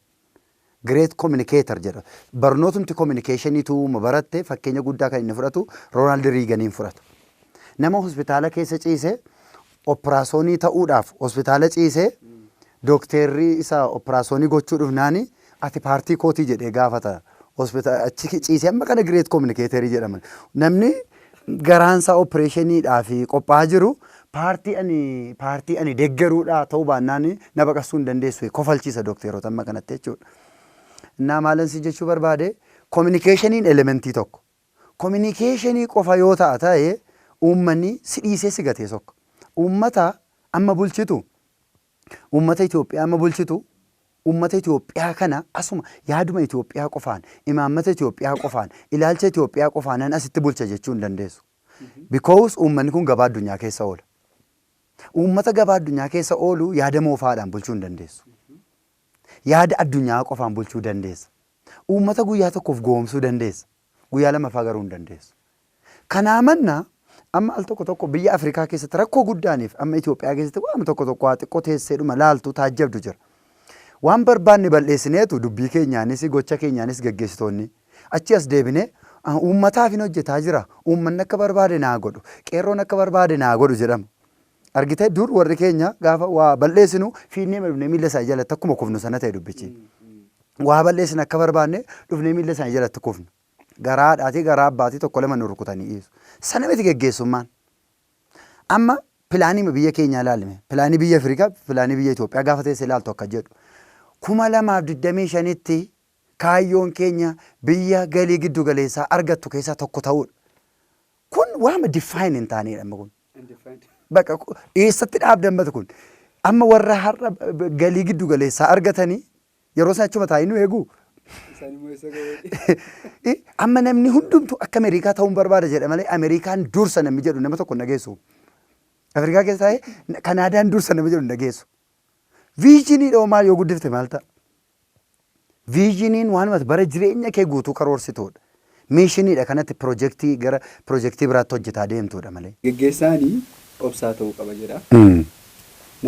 Great communicator jedha. Barnootumti communicationii uuma baratte fakkeenya guddaa kan inni fudhatu Ronald Reaganiin fudhata. Nama hospitaala keessa ciise operaasyoonii ta'uudhaaf hospitaala ciise dookterri isa operaasyoonii gochuu dhufnaani ati paartii kootii jedhee gaafata. Hospitaala achi ciisee amma kana great communicator jedhaman. Namni garaansaa opereeshiniidhaaf qophaa'aa jiru paartii ani deeggaruudhaa ta'uu baannaan na baqasuu hin dandeessu kofalchiisa dookteerota amma kanatti jechuudha. Innaa maalan si jechuu barbaade communicationiin elementii tokko. Communicationii qofa yoo ta'a ta'e uummanni si dhiisee si gatee sokka. Uummata amma bulchitu, uummata Itoophiyaa amma bulchitu, uummata Itoophiyaa kana asuma yaaduma Itoophiyaa qofaan, imaammata Itoophiyaa qofaan, ilaalcha Itoophiyaa qofaan asitti bulcha jechuu hin dandeessu. Because uummanni kun gabaa addunyaa keessa oola. Uummata gabaa addunyaa keessa oolu yaada moofaadhaan bulchuu hin dandeessu. Yaada addunyaa qofaan bulchuu dandeessa. Uummata guyyaa tokkoof goomsuu dandeessa. Guyyaa lamaffaa garuu hin dandeessu. Kanaa mannaa amma al tokko tokko biyya Afrikaa keessatti rakkoo guddaaniif amma Itoophiyaa keessatti waan tokko tokko haa xiqqoo teesseedhuma laaltu taajjabdu jira. Waan barbaanne bal'eessineetu dubbii keenyaanis gocha keenyaanis geggeessitoonni achi as deebinee uummataaf hin hojjetaa jira. Uummanni akka barbaade naa godhu, qeerroon akka barbaade naa godhu jedhama. Argitee dur warri keenya gaafa waa bal'eessinu fiinnee dhufnee miilla isaanii jalatti akkuma kufnu sana ta'e dubbichi. Waa bal'eessinu akka barbaanne dhufnee miilla isaanii jalatti kufnu. Garaa haadhaatii garaa abbaatii tokko lama nu rukutanii dhiisu. Sana miti geggeessummaan. Amma pilaanii biyya keenyaa ilaalime. Pilaanii biyya Afrikaa, pilaanii biyya Itoophiyaa gaafa teessee ilaaltu akka jedhu. 2025tti kaayyoon keenya biyya galii giddu galeessaa argattu keessaa tokko ta'uudha. Kun waama define hin taanedha amma kun. Bakka eessatti dhaabdan mata kun? Amma warra har'a galii giddu galeessaa argatanii yeroo isaan achuma taa'anii nu eegu. Amma namni hundumtu akka Ameerikaa ta'uun barbaada jedha malee Ameerikaan dursa namni jedhu nama tokko hin dhageessu. Afrikaa keessa taa'ee Kanaadaan dursa nama jedhu hin dhageessu. Visionii dhoo maal yoo guddifte maal ta'a? Visioniin waanuma bara jireenya kee guutuu karoorsituudha. Missioniidha kanatti piroojeektii gara piroojeektii biraatti hojjetaa deemtuudha malee. Geggeessaanii obsaa ta'uu qaba jedha.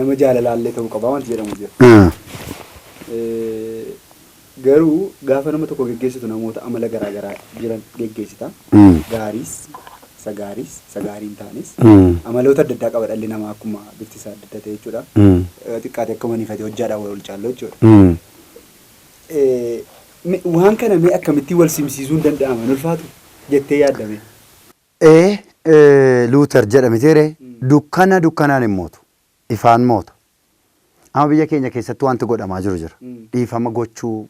Nama jaalalaallee ta'uu qaba wanti jedhamu jira. Garuu gaafa nama tokko geggeessitu namoota amala garaa garaa jiran geggeessita. Gaariis, isa gaariis, isa gaarii hin taanes. Amaloota adda addaa qaba dhalli namaa akkuma bifti isaa adda adda ta'e jechuudha. Xiqqaate akka maniifate hojjaadhaan wal ol caallu jechuudha. Waan kana mee akkamittiin wal simsiisuun danda'ama hin ulfaatu jettee yaaddame? Ee, Luuter jedhamiteere dukkana dukkanaan hin mootu. Ifaan moota. Amma biyya keenya keessatti wanti godhamaa jiru jira. Dhiifama gochuu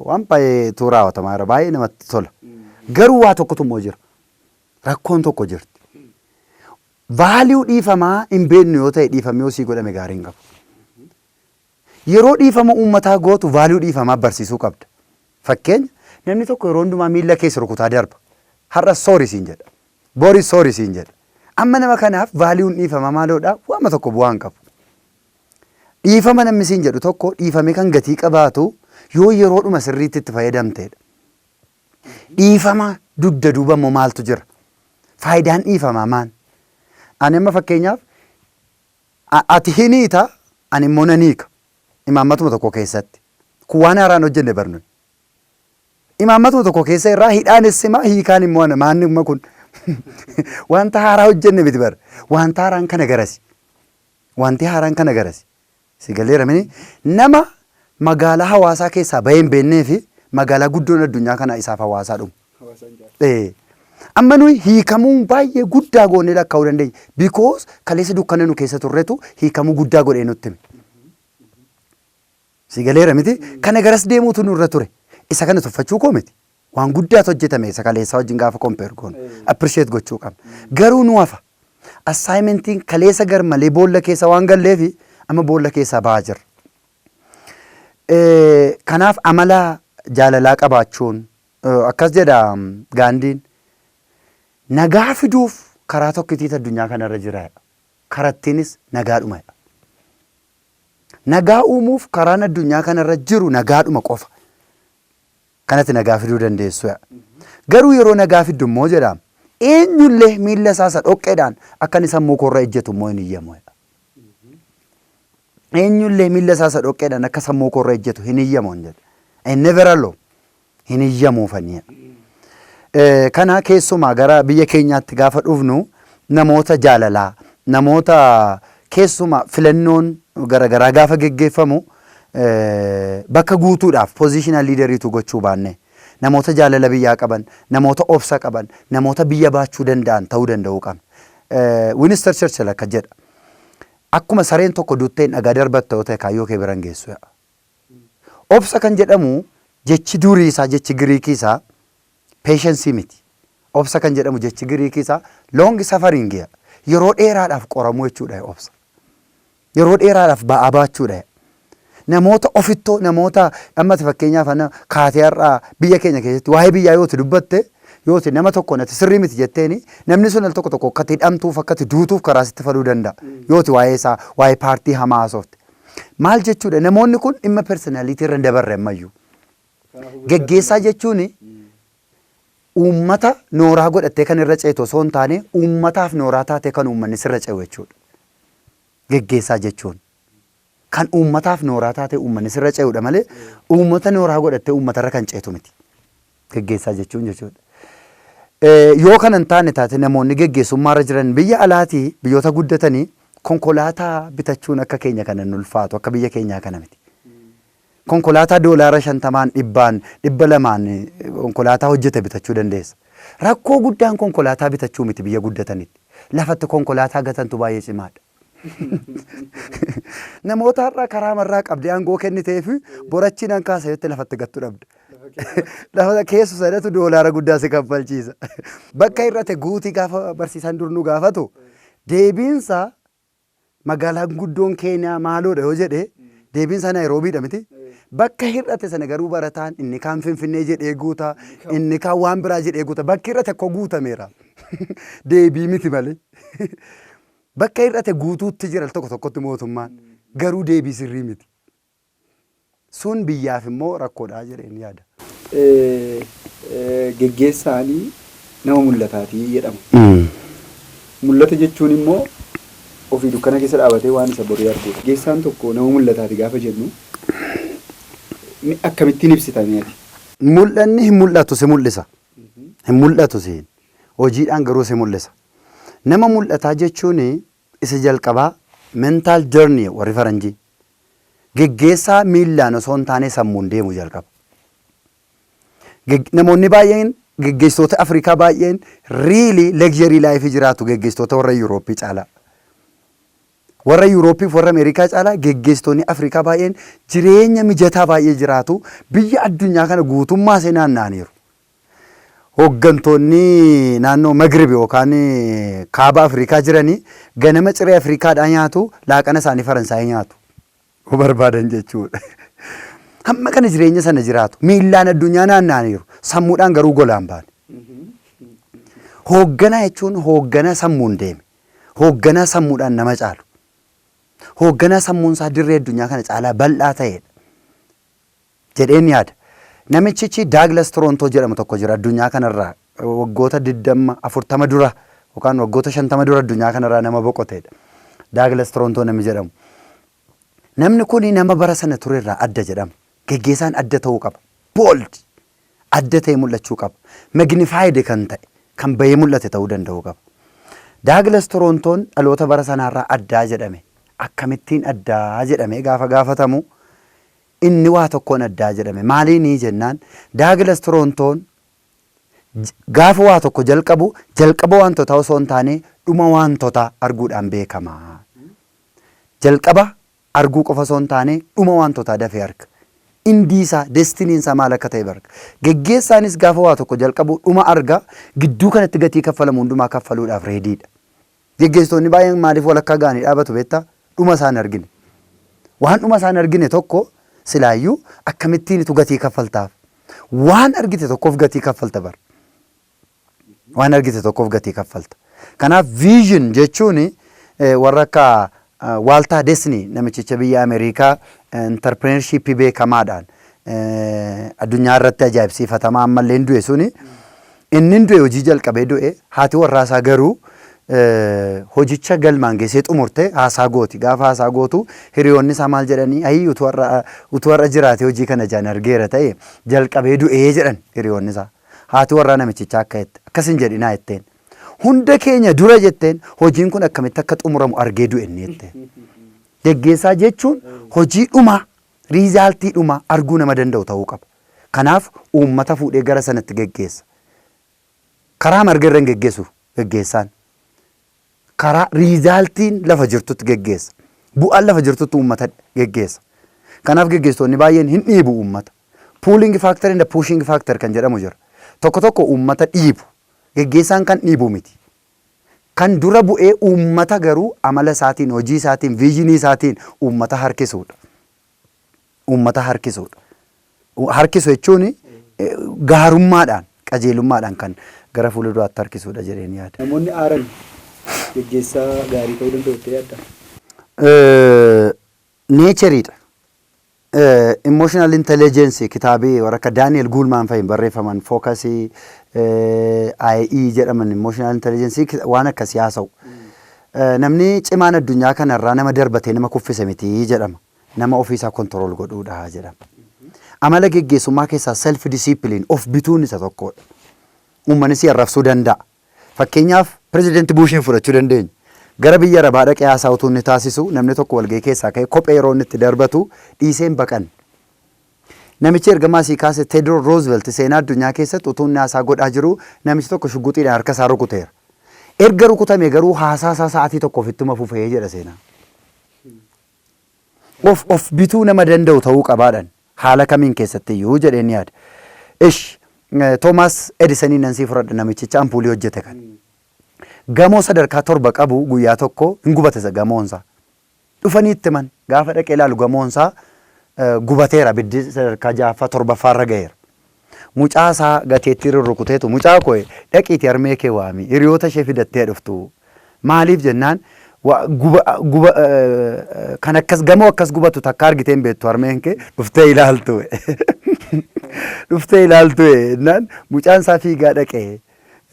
waan baay'eetu raawwatamaa jira. Baay'ee namatti tola. Garuu waa tokkotu immoo jira. Rakkoon tokko jirti. Value dhiifamaa hin beeknu yoo ta'e, dhiifamni yoo sii godhame gaarii hin qabu. Yeroo dhiifama uummataa gootu value dhiifamaa barsiisuu qabda. Fakkeenya, namni tokko yeroo hundumaa miilla keessa rukutaa darba. Har'a sorry siin jedha. Boris sorry siin jedha. Amma nama kanaaf valueun dhiifamaa maaloodha? Waama tokko bu'aa hin qabu. Dhiifama namni siin jedhu tokko dhiifamee kan gatii qabaatu yoo yeroodhuma sirriitti itti fayyadamteedha. Dhiifama dugda duuba immoo maaltu jira? Faayidaan dhiifamaa maal? Ani amma fakkeenyaaf ati hin hiita, ani immoo nan hiika. Imaammatuma tokko keessatti. Kun waan haaraan hojjenne barnu. Imaammatuma tokko keessa irraa hidhaanis sima, hiikaan immoo ana. Maanni immoo kun wanta haaraa hojjenne miti bara. Wanta haaraan kana garasi. Wanti haaraan kana garasi. Si galeera mini? Nama magaalaa hawaasaa keessaa bahee hin beeknee fi magaalaa guddoon addunyaa kanaa isaaf hawaasaa dhumu. Amma nuyi hiikamuun baay'ee guddaa goonee lakkaa'uu dandeenya. Because kaleessa dukkana nu keessa turretu hiikamuu guddaa godhee nutti hime. Si galeera miti? Kana garas deemuutu nurra ture. Isa kana tuffachuu koo miti. Waan guddaatu hojjetame isa kaleessaa wajjin gaafa compare goonu. Appreciate gochuu qabna. Garuu nu hafa. Assignmentiin kaleessa gar malee boolla keessa waan galleefi amma boolla keessaa bahaa jirra. Kanaaf amala jaalalaa qabaachuun, akkas jedha Gaandiin, nagaa fiduuf karaa tokkitiitu addunyaa kanarra jira. Karattiinis nagaadhuma. Nagaa uumuuf karaan addunyaa kanarra jiru nagaadhuma qofa. Kanatti nagaa fiduu dandeessu. Garuu yeroo nagaa fiddu immoo jedha, eenyullee miilla isaa isa dhoqqeedhaan akka inni sammuu koorra ejjetu immoo hin iyyamu. Eenyullee miilla isaa isa dhoqqeedhaan akka sammuu koorra ejjetu hin iyyamu jedha. I never allow, hin iyyamuufanii. Kana keessumaa gara biyya keenyaatti gaafa dhufnu, namoota jaalalaa, namoota keessumaa filannoon garaagaraa gaafa geggeeffamu bakka guutuudhaaf positional leaderiitu gochuu baanne, namoota jaalala biyyaa qaban, namoota obsa qaban, namoota biyya baachuu danda'an ta'uu danda'uu qabna. Winston Churchill akka jedha. Akkuma sareen tokko dutteen dhagaa darbatta yoo ta'e, kaayyoo kee bira hin geessu. Obsa kan jedhamu jechi durii isaa, jechi Giriikii isaa patience miti. Obsa kan jedhamu jechi Giriikii isaa long suffering, yeroo dheeraadhaaf qoramuu jechuudha obsa. Yeroo dheeraadhaaf ba'aa baachuudha. Namoota ofittoo, namoota ammati fakkeenyaaf ana kaatee har'aa biyya keenya keessatti waa'ee biyyaa yoo dubbatte, yoo nama tokko nati sirrii miti jetteeni, namni sun al tokko tokko akkati hidhamtuuf, akkati duutuuf karaa sitti faluu danda'a. Yoo waa'ee isaa, waa'ee paartii hamaa haasofte. Maal jechuudha? Namoonni kun dhimma personality irra hin dabarre ammayyuu. Geggeessaa jechuun uummata nooraa godhattee kan irra ceetu osoo hin taane, uummataaf nooraa taatee kan uummanni sirra ce'u jechuudha. Geggeessaa jechuun kan uummataaf nooraa taatee uummanni sirra ce'udha malee uummata nooraa godhattee uummatarra kan ceetu miti. Geggeessaa jechuun jechuudha. Yoo kana hin taane taate, namoonni geggeessummaarra jiran biyya alaatii, biyyoota guddatanii, konkolaataa bitachuun akka keenya kana hin ulfaatu, akka biyya keenyaa kana miti. Konkolaataa $50n, 100n, 200n konkolaataa hojjete bitachuu dandeessa. Rakkoo guddaan konkolaataa bitachuu miti biyya guddatanitti. Lafatti konkolaataa gatantu baay'ee cimaadha. Namoota har'a karaa marraa qabdee aangoo kennitee fi borachiin an kaasa jettee lafatti gattu dhabda. Lafa keessu sanatu doolaara guddaa si kaffalchiisa. Bakka hir'ate guutii gaafa barsiisaan dur nu gaafatu, deebiinsa magaalaan guddoon Keeniyaa maaloodha yoo jedhe, deebiinsa Naayiroobiidha miti. Bakka hir'ate sana garuu barataan inni kaan Finfinnee jedhee guuta, inni kaan waan biraa jedhee guuta. Bakki hir'ate akkoo guutameera. Deebii miti malee. Bakka hir'ate guutuutti jira tokko tokkotti mootummaan. Garuu deebii sirrii miti. Sun biyyaaf immoo rakkoodha jedheen yaada. Geggeessaanii nama mul'ataatii jedhama. Mul'ata jechuun immoo ofii dukkana keessa dhaabatee waan isa borii arguudha. Geggeessaan tokko nama mul'ataati gaafa jennu akkamittiin ibsitanii ati? Mul'anni hin mul'atu, si mul'isa. Hin mul'atu siin. Hojiidhaan garuu si mul'isa. Nama mul'ataa jechuun isa jalqabaa mental journey warri faranjii. Geggeessaa miillaan osoo hin taane sammuun deemu jalqaba. Namoonni baay'een, geggeessitoota Afrikaa baay'een, really luxury life jiraatu geggeessitoota warra Yurooppii caalaa. Warra Yuurooppii fi warra Ameerikaa caalaa geggeessitoonni Afrikaa baay'een jireenya mijataa baay'ee jiraatu. Biyya addunyaa kana guutummaa ishee naanna'aniiru. Hooggantoonni naannoo Magrib yookaan kaaba Afrikaa jiranii ganama ciree Afrikaadhaa nyaatu, laaqana isaanii Faransaayii nyaatu. Yoo barbaadan jechuudha. Hamma kana jireenya sana jiraatu. Miillaan addunyaa naanna'aniiru. Sammuudhaan garuu golaan baane. Hoogganaa jechuun hoogganaa sammuun deeme. Hoogganaa sammuudhaan nama caalu. Hoogganaa sammuun isaa dirree addunyaa kana caalaa bal'aa ta'edha jedheen yaada. Namichichi Daaglas Torontoo jedhamu tokko jira, addunyaa kanarraa waggoota 20, 40 dura yookaan waggoota 50 dura addunyaa kanarraa nama boqotedha. Daaglas Torontoo namni jedhamu. Namni kun nama bara sana turerraa adda jedhama. Geggeessaan adda ta'uu qaba. Bold, adda ta'e mul'achuu qaba. Magnified kan ta'e, kan bahee mul'ate ta'uu danda'uu qaba. Daaglas Torontoon dhaloota bara sanaarraa addaa jedhame. Akkamittiin addaa jedhamee gaafa gaafatamu, inni waa tokkoon addaa jedhame. Maaliinii jennaan, Daaglas Torontoon gaafa waa tokko jalqabu jalqaba wantoota osoo hin taane dhuma wantoota arguudhaan beekama. Jalqaba arguu qofa osoo hin taane dhuma wantootaa dafee arga. Endii isaa, destinyn isaa maal akka ta'e barga. Geggeessaanis gaafa waa tokko jalqabu dhuma arga, gidduu kanatti gatii kaffalamu hundumaa kaffaluudhaaf readydha. Geggeessitoonni baay'een maaliif walakkaa ga'anii dhaabatu beektaa? Dhuma isaan argine. Waan dhuma isaan argine tokko silaayyuu akkamittiinitu gatii kaffaltaaf? Waan argite tokkoof gatii kaffalta bara. Waan argite tokkoof gatii kaffalta. Kanaaf vision jechuun warra akka Walt Disney, namichicha biyya Ameerikaa entrepreneurship beekamaadhaan addunyaa irratti ajaa'ibsiifatamaa ammallee hin du'e suni, inni hin du'e, hojii jalqabee du'e. Haati warraa isaa garuu hojicha galmaan geessee xumurte haasaa gooti. Gaafa haasaa gootu hiriyoonni isaa maal jedhanii? "Ayii, utuu har'a jiraate hojii kana jaan argeera ta'e, jalqabee du'ee," jedhan hiriyoonni isaa. Haati warraa namichichaa akka jette, "Akkas hin jedhinaa," jetteen. "Hunda keenya dura," jetteen, "hojiin kun akkamitti akka xumuramu argee du'e inni," jetteen. Geggeessaa jechuun hojii dhumaa, resultii dhumaa arguu nama danda'u ta'uu qaba. Kanaaf uummata fuudhee gara sanatti geggeessa. Karaa marga irra hin geggeessu geggeessaan. Karaa resultiin lafa jirtutti geggeessa. Bu'aan lafa jirtutti uummata geggeessa. Kanaaf geggeessitoonni baay'een hin dhiibu uummata. Pulling factor and pushing factor kan jedhamu jira. Tokko tokko uummata dhiibu. Geggeessaan kan dhiibu miti. Kan dura bu'ee uummata garuu amala isaatiin, hojii isaatiin, visionii isaatiin uummata harkisuudha. Uummata harkisuudha. Harkisu jechuun gaarummaadhaan, qajeelummaadhaan kan gara fuulduraatti harkisuudha jedheen yaada. Namoonni aaran geggeessaa gaarii ta'uu danda'u jettee yaaddaa? Natureiidha. Emotional intelligence kitaabii warra akka Daniel Goleman fa'iin barreeffaman, focusii IE jedhaman, emotional intelligence waan akkasii haasa'u. Namni cimaan addunyaa kanarraa nama darbatee nama kuffise miti jedhama. Nama ofiisaa control godhuudha jedhama. Amala geggeessummaa keessaa self discipline, of bituun isa tokkodha. Uummanni si arrabsuu danda'a. Fakkeenyaaf pirezidaantii Buushiin fudhachuu dandeenya. Gara biyya Arabaa dhaqee haasaa utuu inni taasisu namni tokko walgahii keessaa ka'ee kophee yeroo inni itti darbatu dhiisee hin baqanne. Namichi ergamaa asii kaase Theodore Roosevelt seenaa addunyaa keessatti utuu inni haasaa godhaa jiru namichi tokko shugguxiidhaan harka isaa rukuteera. Erga rukutame garuu haasaa isaa sa'aatii tokkoof ittuma fufee jedha seenaa. Of bituu nama danda'u ta'uu qabaadhaan haala kamiin keessatti iyyuu jedheen yaada. Ish, Toomaas Edisanii nan sii fudhadha, namichicha ampuulii hojjete kan. Gamoo sadarkaa 7 qabu guyyaa tokko hin gubate isa gamoonsaa. Dhufanii itti himan. Gaafa dhaqee ilaalu gamoonsaa gubateera, abiddi sadarkaa ja'affaa torbaffaa irra ga'eera. Mucaa isaa gateettii rurrukuteetu, "Mucaa koo, dhaqiitii harmee kee waami, hiriyoota ishee fidattee dhuftu." Maaliif jennaan, guba guba kan akkas gamoo akkas gubatu takka argitee hin beektu, harmeen kee dhuftee ilaaltu. Dhuftee ilaaltu jennaan mucaan isaa fiigaa dhaqee.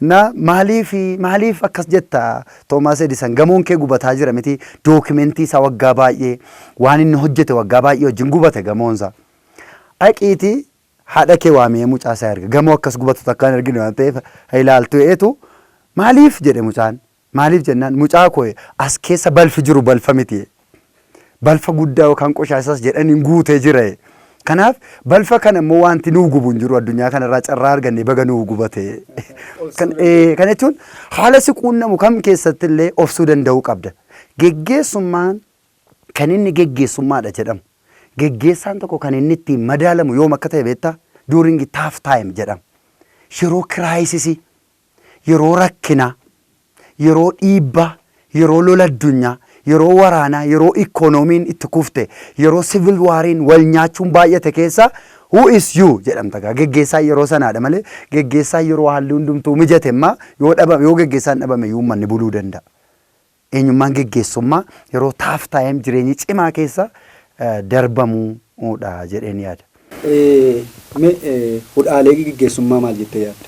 Na maaliif, maaliif akkas jetta Toomaas Edison, gamoon kee gubataa jira miti? Documentii isaa waggaa baay'ee, waan inni hojjete waggaa baay'ee wajjin gubate gamoonsaa. "Dhaqiitii haadha kee waamee," mucaa isaa erga. "Gamoo akkas gubatu takka hin argine waan ta'eef ilaaltu eetu." "Maaliif?" jedhe mucaan. "Maaliif jennaan, mucaa koo, as keessa balfi jiru balfa miti. Balfa guddaa yookaan qoshaasas jedhaniin guutee jira. Kanaaf balfa kana immoo wanti nuu gubu hin jiru addunyaa kanarraa, carraa arganne, baga nuu gubate." Kana jechuun haala si quunnamu kam keessatti illee obsuu danda'uu qabda. Geggeessummaan kan inni geggeessummaadha jedhamu. Geggeessaan tokko kan inni ittiin madaalamu yoom akka ta'e beektaa? During tough time jedhama. Yeroo crisis, yeroo rakkinaa, yeroo dhiibbaa, yeroo lola addunyaa, yeroo waraanaa, yeroo ikoonomiin itti kufte, yeroo civil wariin wal nyaachuun baay'ate keessa "Who is you?" jedhamta gaa. Geggeessaan yeroo sanaadha malee geggeessaan yeroo haalli hundumtuu mijate immaa yoo dhabame, yoo geggeessaan dhabame iyyuu uummanni buluu danda'a. Eenyummaan geggeessummaa yeroo tough time, jireenyi cimaa keessa darbamuudha jedheen yaada. Mee hudhaalee geggeessummaa maal jettee yaadda?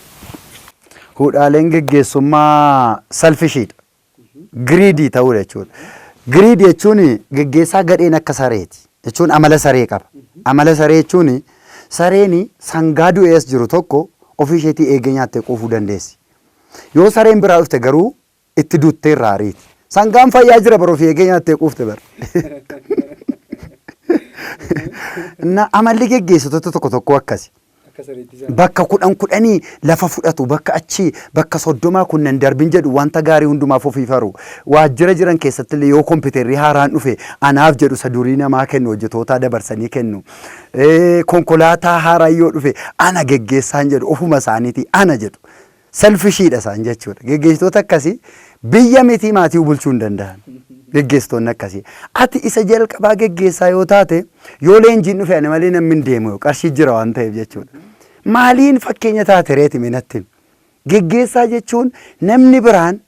Hudhaaleen geggeessummaa selfishiidha. Greedy ta'uu jechuudha. Greedy jechuun geggeessaa gadheen akka sareeti. Jechuun amala saree qaba. Amala saree jechuun sareen sangaa du'ee as jiru tokko ofii isheetii eegee nyaattee quufuu dandeessi. Yoo sareen biraa dhufte garuu itti duttee irraa ariiti. Sangaan fayyaa jira bara, ofii eegee nyaattee quufte bara. Na amalli geggeessitoota tokko tokko akkasi. Akka sareetti sana. Bakka kudhan kudhanii lafa fudhatu, bakka achii bakka 30 kunnan darbin jedhu, wanta gaarii hundumaaf ofii faru. Waajjira jiran keessatti illee yoo kompiitarri haaraan dhufe anaaf jedhu, isa durii namaa kennu, hojjetootaa dabarsanii kennu. Konkolaataa haaraan yoo dhufe ana geggeessaan jedhu, ofuma isaaniitii ana jedhu. Selfishiidha isaan jechuudha. Geggeessitoota akkasii biyya miti maatii bulchuu hin danda'an. Geggeessitoonni akkasii. Ati isa jalqabaa geggeessaa yoo taate, yoo leenjiin dhufe ani malee namni hin deemu, qarshii jira waan ta'eef jechuudha. Maaliin fakkeenya taate reeti minatti? Geggeessaa jechuun namni biraan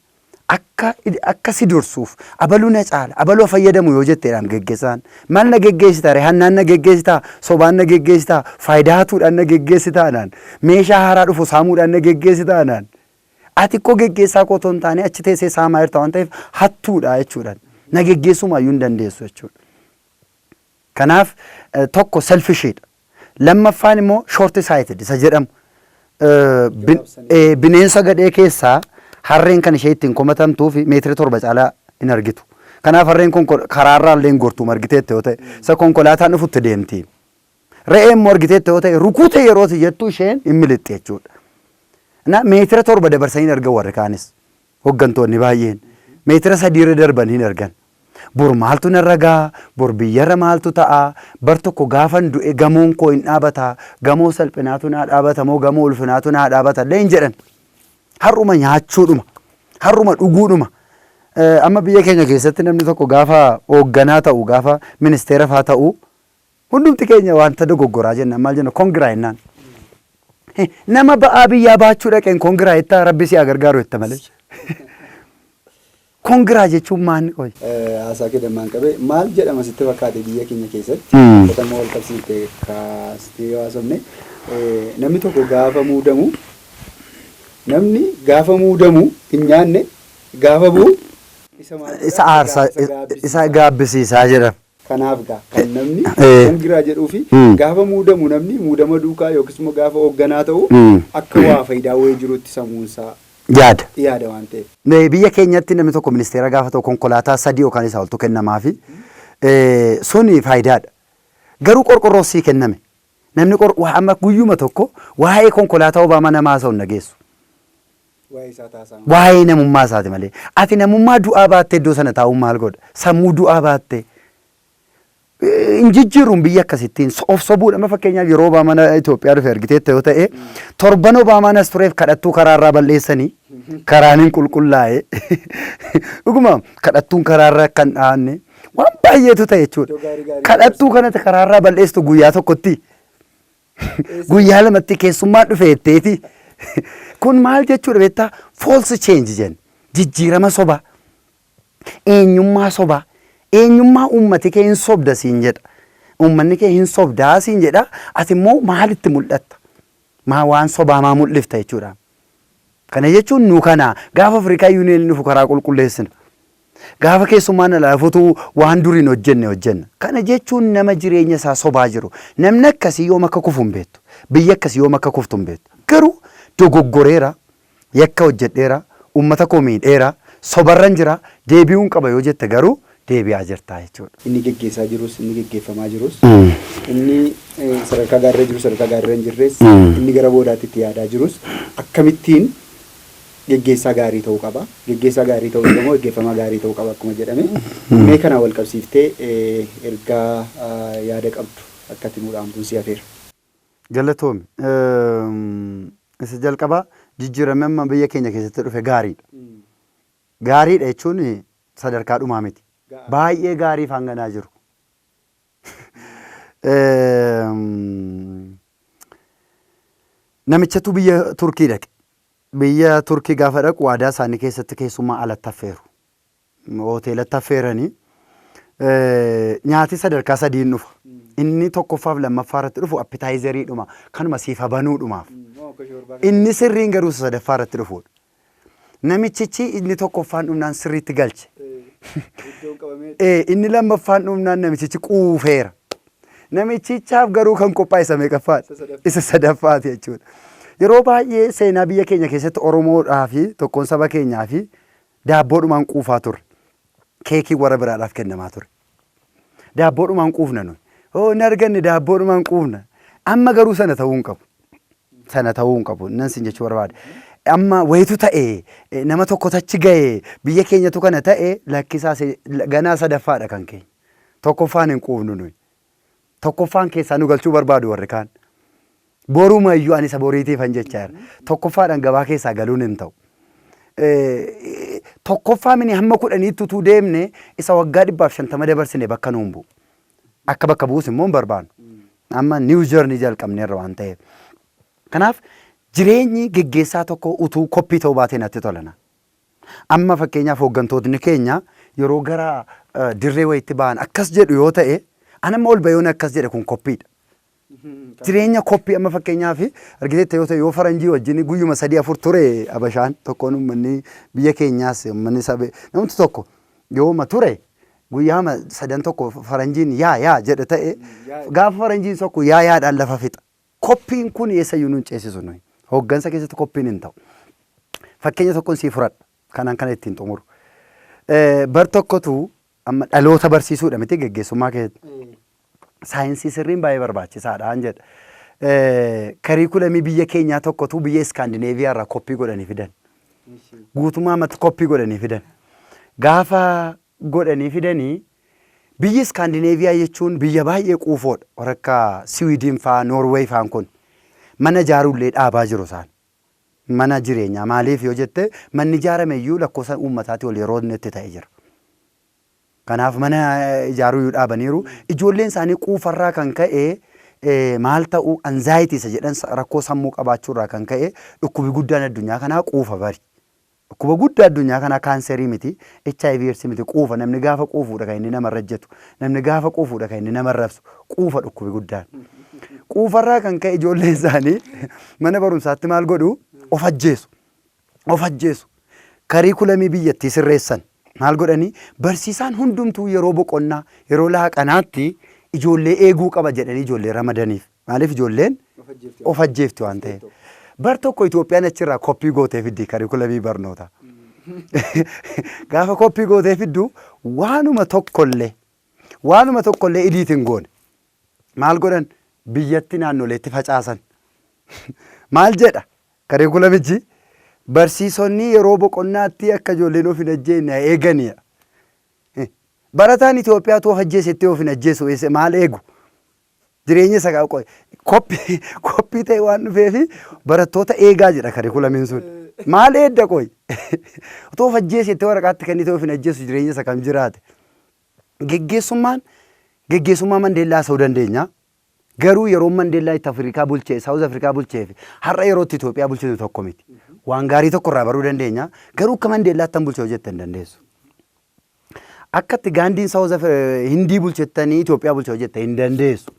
akka si dursuuf, abaluu na caala, abaluu fayyadamu yoo jetteedhaan geggeessaan. Maal na geggeessitaa ree? Hannaan na geggeessitaa? Sobaan na geggeessitaa? Faayidaa hatuudhaan na geggeessitaa naan? Meeshaa haaraa dhufu saamuudhaan na geggeessitaa naan? Ati ikkoo geggeessaa koo otoo hin taane achi teessee saamaa jirta waan ta'eef hattuudha jechuudhaan. Na geggeessumaayyuu hin dandeessu jechuudha. Kanaaf tokko selfishiidha. Lammaffaan immoo short sighted isa jedhamu. Bineensa gadhee keessaa harreen kan ishee ittiin komatamtuu fi meetira 7 caalaa hin argitu. Kanaaf harreen kun karaarraa illee hin gortu argiteette yoo ta'e, isa konkolaataan dhufutti deemti. Re'ee immoo argiteette yoo ta'e, rukute yeroo jettu isheen hin milixxi jechuudha. Na meetira 7 dabarsanii hin argan, warri kaanis hooggantoonni baay'een meetira 3 irra darbanii hin argan. Bor maaltu narra ga'a? Bor biyyarra maaltu ta'a? Bar tokko gaafan du'e gamoon koo hin dhaabata? Gamoo salphinaatu naa dhaabata moo gamoo ulfinaatu naa dhaabata illee hin jedhan. Har'uma nyaachuudhuma. Har'uma dhuguudhuma. Amma biyya keenya keessatti namni tokko gaafa hoogganaa ta'u, gaafa ministeera faa ta'u, hundumti keenya wanta dogoggoraa jenna. Maal jenna? Congra jennaan. Nama ba'aa biyyaa baachuu dhaqeen congra jettaa? Rabbi si haa gargaaru jetta malee. Congra jechuun maal qoy? Haasaa kee dammaan qabe, maal jedhama sitti fakkaate biyya keenya keessatti? Qotammoo wal qabsiiftee kaastee yoo haasofne, namni tokko gaafa muudamu, namni gaafa muudamu hin nyaanne, gaafa bu'u isa maal jedha? Isa aarsaa. Isa gaabbisiisa. Isa gaabbisiisaa jedhama. Kanaaf gaa kan namni congra jedhuu fi gaafa muudamu, namni muudama duukaa yookiis immoo gaafa hoogganaa ta'u akka waa faayidaa wayii jirutti sammuunsaa Yaada. yaada waan ta'eef. Mee biyya keenyatti namni tokko ministeera gaafa ta'u konkolaataa sadii yookaan isaa oltu kennamaafi, suni faayidaadha. Garuu qorqorroo sii kenname. Namni amma guyyuma tokko waa'ee konkolaataa Obaamaa nama haasa'u hin dhageessu. Waa'ee isaa taasaa. Waa'ee namummaa isaati malee. Ati namummaa du'aa baattee iddoo sana taa'uun maal godha? Sammuu du'aa baattee. Hin jijjiiruun biyya akkasittiin of sobuudha. Amma fakkeenyaaf yeroo Obaamaan Itoophiyaa dhufe argiteetta yoo ta'e, torban Obaamaan as tureef kadhattuu karaarraa balleessanii, karaan hin qulqullaa'e. Dhuguma kadhattuun karaarraa akka hin dhahanne waan baay'eetu ta'e jechuudha. Iddoo gaarii gaarii. Kadhattuu kanatti karaarraa balleessitu guyyaa tokkotti, guyyaa lamatti keessummaan dhufe jetteeti. Kun maal jechuudha beektaa? False change jenna. Jijjiirama sobaa. Eenyummaa sobaa. Eenyummaa uummati kee hin sobda siin jedha. Uummanni kee hin sobdaa siin jedha. Ati immoo maalitti mul'atta? Maa waan sobaa maa mul'ifta jechuudha. Kana jechuun nu kana gaafa Afrikaa Union dhufu karaa qulqulleessina. Gaafa keessummaan alaa dhufutu waan duriin hojjenne hojjenna. Kana jechuun nama jireenya isaa sobaa jiru. Namni akkasii yoom akka kufu hin beektu. Biyya akkasii yoom akka kuftu hin beektu. Garuu dogoggoreera, yakka hojjedheera, uummata koo miidheera, sobarran jira, deebi'uun qaba yoo jette garuu deebi'aa jirta jechuudha. Inni geggeessaa jirus, inni geggeeffamaa jirus, inni sadarkaa gaariirra jiru, sadarkaa gaariirra hin jirres, inni gara boodaatti itti yaadaa jirus, akkamittiin Geggeessaa gaarii ta'uu qaba. Geggeessaa gaarii ta'uu immoo geggeeffamaa gaarii ta'uu qaba akkuma jedhame. Mee kana wal qabsiiftee ergaa yaada qabdu akka itti nuu dhaamtuun si hafeera. Galatoomi. Isa jalqabaa, jijjiiramni amma biyya keenya keessatti dhufe gaariidha. Gaariidha jechuun sadarkaa dhumaa miti. Baay'ee gaariif hanganaa jiru. Namichatu biyya Turkii dhaqe. Biyya Turkii gaafa dhaqu aadaa isaanii keessatti keessummaa alatti affeeru. Hoteelatti affeeranii nyaati sadarkaa sadiin dhufa. Inni tokkoffaaf lammaffaa irratti dhufu appetizeriidhuma, kanuma siif banuudhumaaf. Inni sirriin garuu sadaffaa irratti dhufuudha. Namichichi inni tokkoffaan dhumnaan sirriitti galche. Inni lammaffaan dhumnaan namichichi quufeera. Namichichaaf garuu kan qophaa'e isa meeqaffaadha? Isa sadaffaati jechuudha. Yeroo baay'ee seenaa biyya keenya keessatti Oromoodhaa fi tokkoon saba keenyaa fi daabboodhumaan quufaa turre. Keekii warra biraadhaaf kennamaa ture. Daabboodhumaan quufna nuyi. Hoo hin arganne, daabboodhumaan quufna. Amma garuu sana ta'uu hin qabu. Sana ta'uu hin qabu. Nan sin jechuu barbaade. Amma wayitu ta'e, nama tokko tachi ga'e, biyya keenyatu kana ta'e, lakkisaa, ganaa sadaffaadha kan keenya. Tokkoffaan hin quufnu nuyi. Tokkoffaan keessaa nu galchuu barbaadu warri kaan. Boruma iyyuu ani isa boriitiifan jechaa jira. Tokkoffaadhaan gabaa keessaa galuun hin ta'u. Tokkoffaa mini, hamma 10tti utuu deemne isa waggaa 150 dabarsine bakka nuun bu'u. Akka bakka bu'us immoo hin barbaannu. Amma new journey jalqabneerra waan ta'eef. Kanaaf jireenyi geggeessaa tokko utuu koppii ta'uu baatee natti tolana. Amma fakkeenyaaf hooggantootni keenya yeroo gara dirree wayiitti ba'an akkas jedhu yoo ta'e, an amma ol bayoon akkas jedhe, kun koppiidha. Jireenya koppii amma fakkeenyaaf argiteetta yoo ta'e, yoo faranjii wajjin guyyuma sadii afur ture, abashaan tokkoon, uummanni biyya keenyaas, uummanni sabe namni tokko yooma ture guyyaama sadan tokko faranjiin yaa yaa jedhe ta'e, gaafa faranjiin tokko yaa yaadhaan lafa fixa. Koppiin kun eessayyuu nun ceesisu nuyi. Hooggansa keessatti koppiin hin ta'u. Fakkeenya tokkoon sii fudhadha. Kanaan kana ittiin xumuru. Bar tokkotu amma dhaloota barsiisuudha miti geggeessummaa keessatti. Saayinsii sirriin baay'ee barbaachisaadha an jedha. Kariikulamii biyya keenyaa tokkotu biyya Iskaandineeviyaa irraa koppii godhanii fidan. Guutummaa ammatti koppii godhanii fidan. Gaafa godhanii fidanii, biyyi Iskaandineeviyaa jechuun biyya baay'ee quufoodha. Warra akka Siwiidin fa'aa, Noorweey fa'aan kun mana ijaaruullee dhaabaa jiru isaan. Mana jireenyaa maaliif yoo jette, manni ijaarame iyyuu lakkoofsa uummataatii ol yeroo inni itti ta'e jira. Kanaaf mana ijaaruu iyyuu dhaabaniiru. Ijoolleen isaanii quufarraa kan ka'e maal ta'u, anxiety isa jedhan, rakkoo sammuu qabaachuurraa kan ka'e, dhukkubi guddaan addunyaa kanaa quufa bari. Dhukkuba guddaa addunyaa kanaa kaanserii miti, HIV AIDS miti, quufa. Namni gaafa quufuudha kan inni namarra ejjetu. Namni gaafa quufuudha kan inni nama rabsu. Quufa dhukkubi guddaan. Quufarraa kan ka'e ijoolleen isaanii mana barumsaatti maal godhu? Of ajjeesu. Of ajjeesu. Kariikulamii biyyattii sirreessan. Maal godhanii? Barsiisaan hundumtuu yeroo boqonnaa, yeroo laaqanaatti ijoollee eeguu qaba jedhanii ijoollee ramadaniif. Maaliif? Ijoolleen of ajjeefti waan ta'eef. Bar tokko Itoophiyaan achirraa koppii gootee fiddi kariikulamii barnootaa. Gaafa koppii gootee fiddu waanuma tokkollee edit hin goone. Maal godhan? Biyyatti naannoleetti facaasan. Maal jedha kariikulamichi? Barsiisonni yeroo boqonnaatti akka ijoolleen of hin ajjeenne eeganidha. Barataan Itoophiyaatu of ajjeesettee of hin ajjeesu, maal eegu? Jireenya isa koppii koppii ta'e waan dhufeefi barattoota eegaa jedha karikulamiin sun. Maal eedda qoy? Otoo of ajjeesettee waraqaatti kennitee of hin ajjeesu, jireenya isa kam jiraate? Geggeessummaan geggeessummaa Mandeellaa haasa'uu dandeenya. Garuu yeroo Mandeellaa itti Afrikaa bulchee, South Afrikaa bulchee fi har'a yeroo itti Itoophiyaa bulchitu tokko miti. Waan gaarii tokko irraa baruu dandeenya. Garuu akka Mandeellaatti tan bulchee hojjette hin dandeessu. Akka itti Gaandiin South Hindii bulchettanii Itoophiyaa bulchee hojjette hin dandeessu.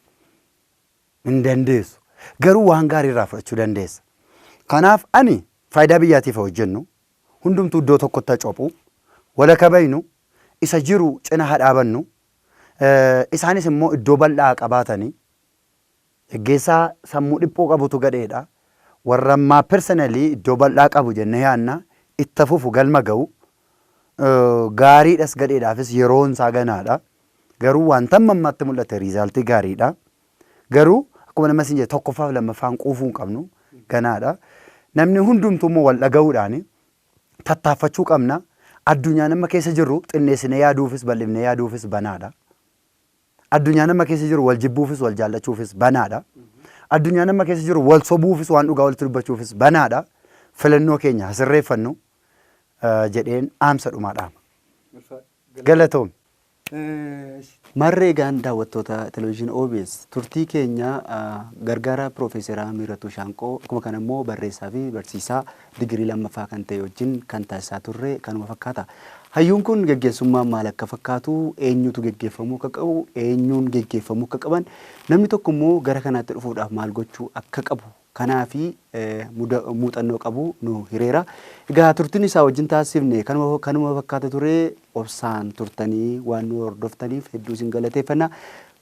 Hin dandeessu. Garuu waan gaarii irraa fudhachuu dandeessa. Kanaaf ani faayidaa biyyaatiif hojjennu, hundumtuu iddoo tokkotti haa cophu, wala kabaynu, isa jiru cina haa dhaabannu, isaanis immoo iddoo bal'aa qabaatanii. Geggeessaa sammuu dhiphoo qabutu gadheedha. Warra ammaa personally iddoo bal'aa qabu jennee yaadna, itti fufu, galma ga'u. Gaariidhas gadheedhaafis yeroon isaa ganaadha. Garuu wanta amma ammaatti mul'ate resultii gaariidha. Garuu akkuma nama isin jedhe, tokkoffaaf lammaffaan quufuu hin qabnu, ganaadha. Namni hundumtuu immoo wal dhaga'uudhaani Tattaaffachuu qabna. Addunyaan amma keessa jirru xinneessinee yaaduufis bal'ifnee yaaduufis banaadha. Addunyaan amma keessa jiru wal jibbuufis wal jaallachuufis banaadha. Addunyaan amma keessa jiru wal sobuufis waan dhugaa walitti dubbachuufis banaadha. Filannoo keenya sirreeffannu jedheen dhaamsa dhumaa dhaama. Galatoomi. Marree egaan daawwattoota televezyiinii OBS, turtii keenya gargaaraa Piroofeesaraa Mihiratuu Shaanqoo, akkuma kana immoo barreessaa fi barsiisaa digirii lammaffaa kan ta'e wajjin kan taasisaa turre kanuma fakkaata. Hayyuun kun geggeessummaan maal akka fakkaatu, eenyutu geggeeffamuu akka qabu, eenyuun geggeeffamuu akka qaban, namni tokko immoo gara kanaatti dhufuudhaaf maal gochuu akka qabu kanaa fi muuxannoo qabu nu hireera. Egaa turtiin isaa wajjin taasifne kanuma fakkaata ture. Obsaan turtanii waan nu hordoftaniif hedduu isin galateeffanna.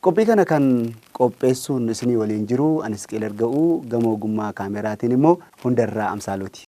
Qophii kana kan qopheessuun isinii waliin jiru anis Qeel Arga'uu, gama ogummaa kaameraatiin immoo Hundarraa Amsaaluuti.